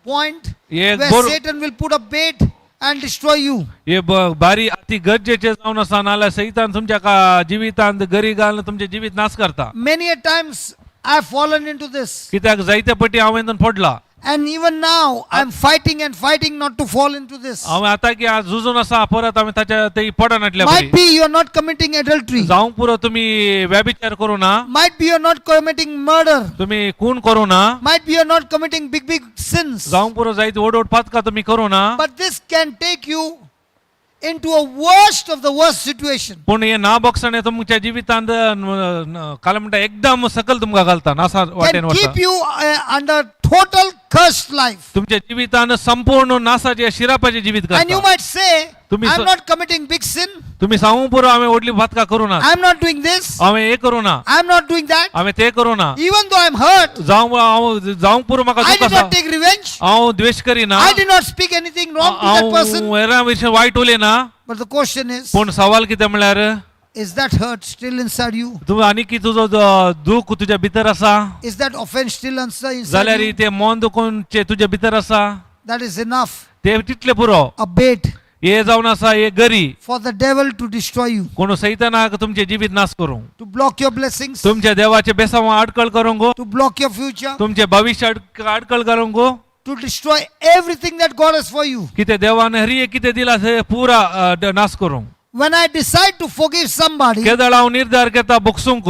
point हे where Satan will put a bait and destroy you. हे बारी अति गरजेचे जावन आसा, नाल्यार सैतान तुमच्या का जिवितांत गरी घालून तुमचे जिवीत नाश करता. Many a times I have fallen into this. कित्याक जायते पटी हांवें हितून पडला. And even now I'm fighting and fighting not to fall into this. हांवें आतां की आज झुजून आसा, परत हांवें ताच्या ते पडनाटल्या. Might be you are not committing adultery. जावंक पुरो तुमी व्यभिचार करू ना. Might be you are not committing murder. तुमी खून करू ना. Might be you are not committing big, big sins. जावंक पुरो जायते व्हड व्हड पातकां तुमी करू ना. But this can take you into a worst of the worst situation. पूण हे ना बोगसणें तुमच्या जिवितांत काल म्हणटा एकदम सकल तुमकां घालता नासा वाटेन Can वता. keep you under total cursed life. तुमच्या जिवितान संपूर्ण नासाचे शिरापाचे जिवीत And you करता. might say, तुम्ही I'm not committing big sin. तुम्ही सांगू पुरो हांवें व्हडली पातकां करू ना, I'm not doing this. हांवें हें करू ना, I'm not doing that. हांवें तें करू ना. Even though I'm hurt, जावं हांव जावंक पुरो म्हाका I दूख did आसा, not take revenge. हांव द्वेश करिना, I did not speak anything wrong to that person. हांव हेरां विशीं वायट उलयना. But the question is, पूण सवाल कितें म्हणल्यार, is that hurt still inside you? तूं आनी की तुजो दूख तुज्या भितर आसा, Is that offense still inside जाल्यार you? तें मन दुखून तुज्या भितर आसा, That is enough. ते तितलें पुरो. A bait हे जावन आसा हे गरी for the devil to destroy you, कोण सैतानाक तुमचें जिवीत नाश करूंक, to block your blessings, तुमच्या देवाचे बेसांव आडकळ करूंक, to block your future, तुमचें भविश्य आडकळ करूंक, to destroy everything that God has for you. कितें देवान हरी कितें दिलां तें पुरा नाश करूंक. When I decide to forgive somebody, केदळ हांव निर्धार घेता बोगसूंक,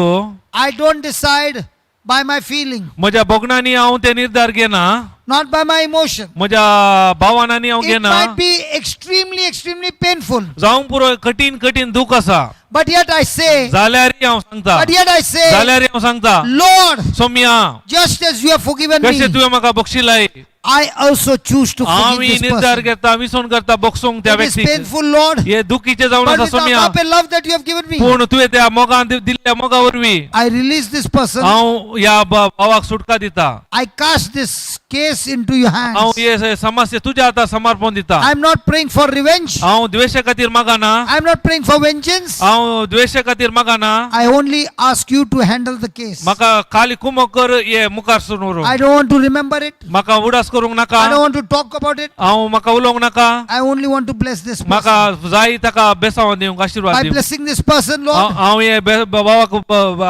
I don't decide by my feeling, म्हज्या भोगणांनी हांव ते निर्धार घेना, not by my emotion. म्हज्या भावनांनी हांव It घेना. might be extremely, extremely painful. जावंक पुरो कठीण कठीण दूख आसा, But yet I say, जाल्यारय हांव सांगता, but yet I say, जाल्यारय हांव सांगता, Lord, Soumya, just as you have forgiven कशें me, तुवें म्हाका बक्षिलाय, I also choose to हांव forgive this निर्धार person. करता, विसवण करता बक्षूंक त्या It is व्यक्तीक. painful, Lord, हे दुखीचे जावन but आसा with the Saumya, agape love that you have given me, पूण तुवें त्या मोगान दिल्ल्या मोगा वरवीं I release this person. हांव ह्या भावाक सुटका दिता. I cast this case into your हांव hands. हे समस्या तुज्या हातार समर्पण दिता. I am not praying for revenge. हांव द्वेशा खातीर मागना. I am not praying for vengeance. हांव द्वेशा खातीर मागना. I only ask you to handle the case. म्हाका खाली कुमक कर हे मुखार सून व्हरूंक. I don't want to remember it. म्हाका उडास करूंक नाका. I don't want to talk about it. हांव म्हाका उलोवंक नाका. I only want to bless this person. म्हाका जाय ताका बेसांव दिवंक, आशिर्वाद By दिवंक. blessing this person, हांव Lord, हांव हे भावाक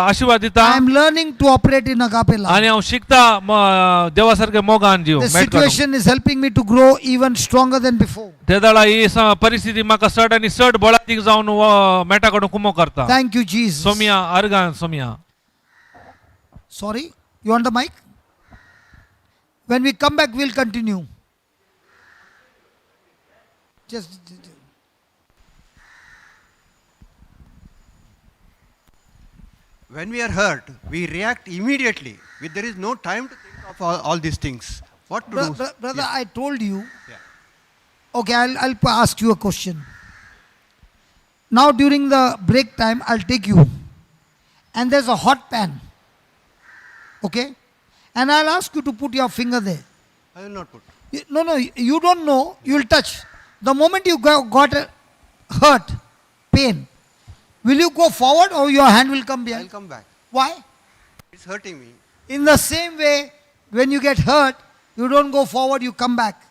आशिर्वाद दिता. I am learning to operate in agape love. आनी हांव शिकता देवा सारके मोगान जीव The मेट काडूंक. situation is helping me to grow even stronger than before. ते दळा ही परिस्थिती म्हाका चड आनी चड बळातीक जावन मेटा कडून कुमो करता. Thank you, Jesus. सोमिया अर्गान सोमिया. Sorry, you want the mic? When we come back, we'll continue. Just. When we are hurt, we react immediately. There is no time to think of all these things. What to do? Brother, Yeah. I told you. Yeah. Okay, I'll ask you a question. Now, during the break time, I'll take you. And there's a hot pan. Okay? And I'll ask you to put your finger there. I will not put. No, no, you don't know. You will touch. The moment you got a hurt, pain, will you go forward or your hand will come I'll behind? come back. Why? It's hurting me. In the same way, when you get hurt, you don't go forward, you come back.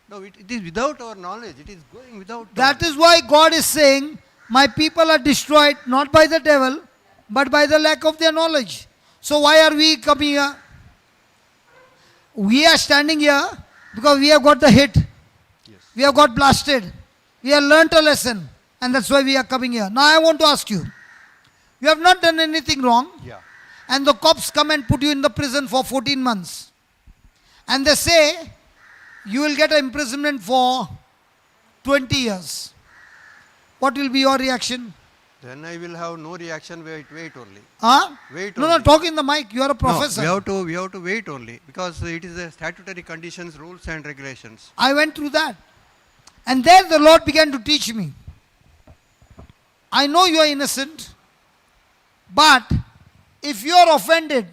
No, it is without our knowledge. It is going without. That is why God is saying, my people are destroyed not by the devil, but by the lack of their knowledge. So why are we coming here? We are standing here because we have got the hit. Yes. We have got blasted. We have learnt a lesson. And that's why we are coming here. Now I want to ask you. You have not done anything wrong. Yeah. And the cops come and put you in the prison for 14 months. And they say, you will get an imprisonment for 20 years. What will be your reaction? Then I will have no reaction. Wait, wait only. Huh? Wait No, no, only. talk in the mic. You are a professor. No, we have to wait only because it is a statutory conditions, rules and regulations. I went through that. And there the Lord began to teach me. I know you are innocent, but if you are offended,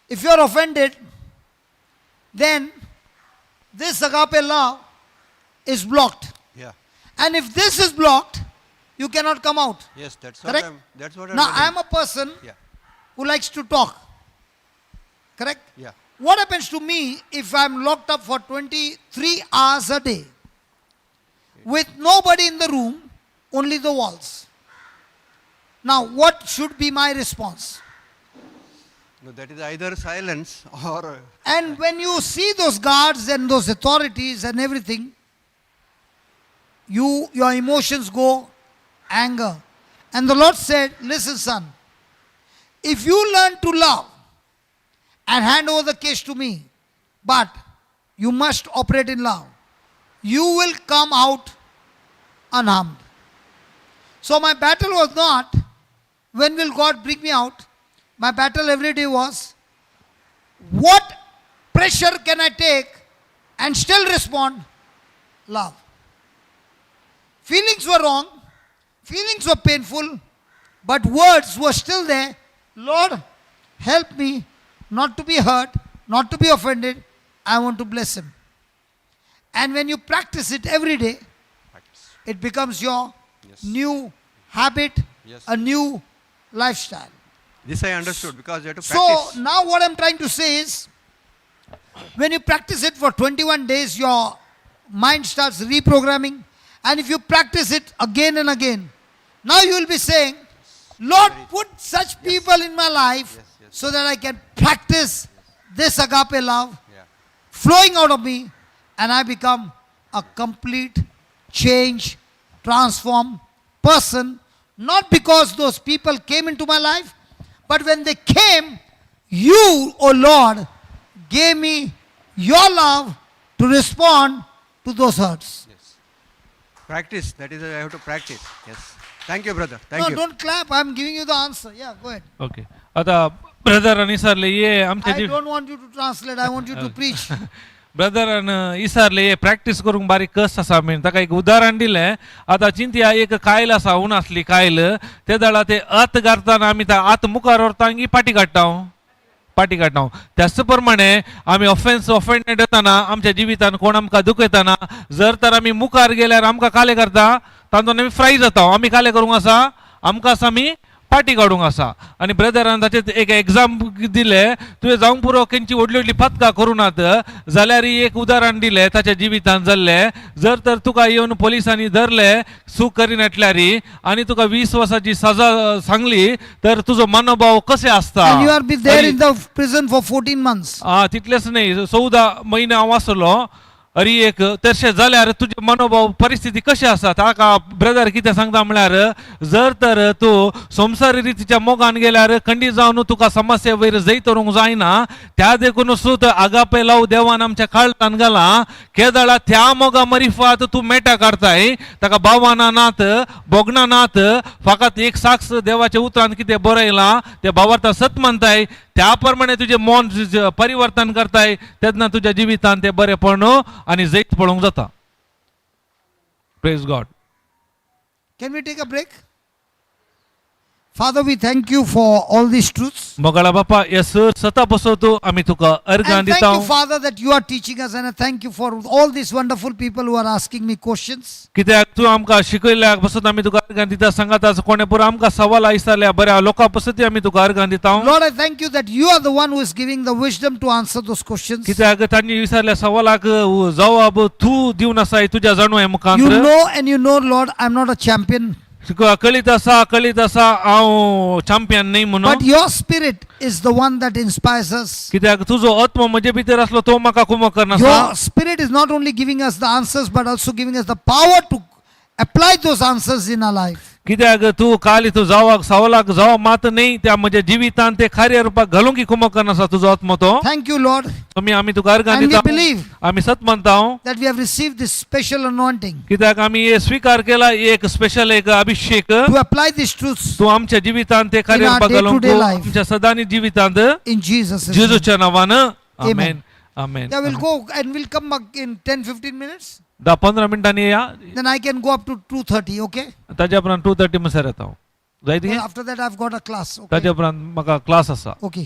if you are offended, then this agape love is blocked. Yeah. And if this is blocked, you cannot come out. Yes, that's what Correct? I'm. That's what I'm. Now, I telling. am a person Yeah. who likes to talk. Correct? Yeah. What happens to me if I'm locked up for 23 hours a day with nobody in the room, only the walls? Now, what should be my response? No, that is either silence or. And when you see those guards and those authorities and everything, your emotions go anger. And the Lord said, listen, son, if you learn to love and hand over the case to me, but you must operate in love, you will come out unharmed. So my battle was not, when will God bring me out? My battle every day was, what pressure can I take and still respond? Love. Feelings were wrong, feelings were painful, but words were still there. Lord, help me not to be hurt, not to be offended. I want to bless him. And when you practice it every day, Practice. it becomes your Yes. new habit, Yes. a new lifestyle. This I understood because you have to So practice. now what I'm trying to say is, when you practice it for 21 days, your mind starts reprogramming. And if you practice it again and again, now you will be saying, Lord, put such people in my life Yes, yes. so that I can practice this agape love Yeah. flowing out of me, and I become a complete, change, transform person. Not because those people came into my life, but when they came, you, O Lord, gave me your love to respond to those hurts. Yes. Practice. That is, I have to practice. Yes. Thank you, brother. Thank No, you. don't clap. I'm giving you the answer. Yeah, go ahead. Okay, आतां brethren विचारले ये आमच्या I Jeev don't want you to translate, I want you to preach. Brethren विचारले ये practice करूंक बारीक कस आसा म्हण ताका एक उदाहरण दिलें. आतां चिंतया एक कायल आसा उन आसली कायल ते दळा ते आत घालतना आमी आत मुखार व्हरता की पाटी काडटा पाटी काडटा. त्याच प्रमाणे आमी ऑफेन्स ऑफेंडेड येताना आमच्या जिवितान कोण आमकां दुखयतना जर तर आमी मुखार गेल्यार आमकां काले करता तातूंत आमी फ्राय जाता. आमी काले करूंक आसा आमकां आसा आमी पाटी काडूंक आसा. आनी ब्रदरान ताचेर एक एग्जाम दिलें तुवें जावंक पुरो खंयची व्हडली व्हडली पथकां करूं नात जाल्यार एक उदाहरण दिलें ताच्या जिवितान जाल्लें. जर तर तुका येवन पोलिसांनी धरलें चूक करिनाटल्यार आनी तुका 20 वर्साची सजा सांगली तर तुजो मनोभाव कशें आसता. And you are be there in the prison for 14 months. आ तितलेंच न्ही 14 म्हयने हांव आसलो. अरे एक तशें जाल्यार तुजे मनोभाव परिस्थिती कशी आसा ताका ब्रदर कितें सांगता म्हळ्यार जर तर तूं संवसारी रितीच्या मोगान गेल्यार खंडीत जावन तुका समस्या वयर जैत व्हरूंक जायना. त्या देखून सुत आगापे लाव देवान आमच्या काळजान घाला केदळा त्या मोगा मरिफात तूं मेटा काडताय ताका भावाना नात भोगना नात फकत एक साक्ष देवाच्या उतरान कितें बरयलां ते भावार्थ सत मानताय त्या प्रमाणे तुजें मन परिवर्तन करताय तेन्ना तुज्या जिवितान ते बरेपण आनी जैत पळोवंक जाता. Praise God. Can we take a break? Father, we thank you for all these truths. मोगाळा बापा हे सर सता बसवतो आमी तुका अर्गां And thank दिता. you, Father, that you are teaching us, and I thank you for all these wonderful people who are asking me questions. कित्याक तूं आमकां शिकयल्याक बसत आमी तुका अर्गां दिता सांगात कोणे पुरो आमकां सवाल आयसल्या बऱ्या लोकां पसती आमी तुका अर्गां दिता. Lord, I thank you that you are the one who is giving the wisdom to answer those questions. कित्याक तांणी विचारल्या सवालाक जवाब तूं दिवन आसाय तुज्या जाणवाय You मुखांत. Know, and you know, Lord, I'm not a champion, तुका कळीत आसा कळीत आसा हांव चॅम्पियन न्ही म्हणून. But your spirit is the one that inspires us. कित्याक तुजो आत्मो म्हजे भितर आसलो तो म्हाका कुमक करना. Your spirit is not only giving us the answers, but also giving us the power to apply those answers in our life. कित्याक तूं काली तूं जावाक सवालाक जवाब मात न्ही त्या म्हज्या जिवितान ते कार्य रुपाक घालूंक की कुमक करना आसा तुजो आत्मो तो. Thank you, Lord, आमी आमी तुका अर्गां And we दिता. Believe आमी सत मानता that we have received this special anointing कित्याक आमी हे स्वीकार केला एक स्पेशल एक अभिषेक to apply these truths तूं आमच्या जिवितान ते कार्य In our रुपाक घालूंक day-to-day life. आमच्या सदांनी जिवितांत in Jesus' name. जेजूच्या नांवान. आमेन आमेन. Yeah, we'll go and we'll come back in 10-15 minutes. 10-15 मिनटांनी या. Then I can go up to 2:30, okay? ताज्या उपरांत 2:30 म्हणसर येता हांव. जायत After that, I've got a class. Okay. ताज्या उपरांत म्हाका क्लास आसा. Okay.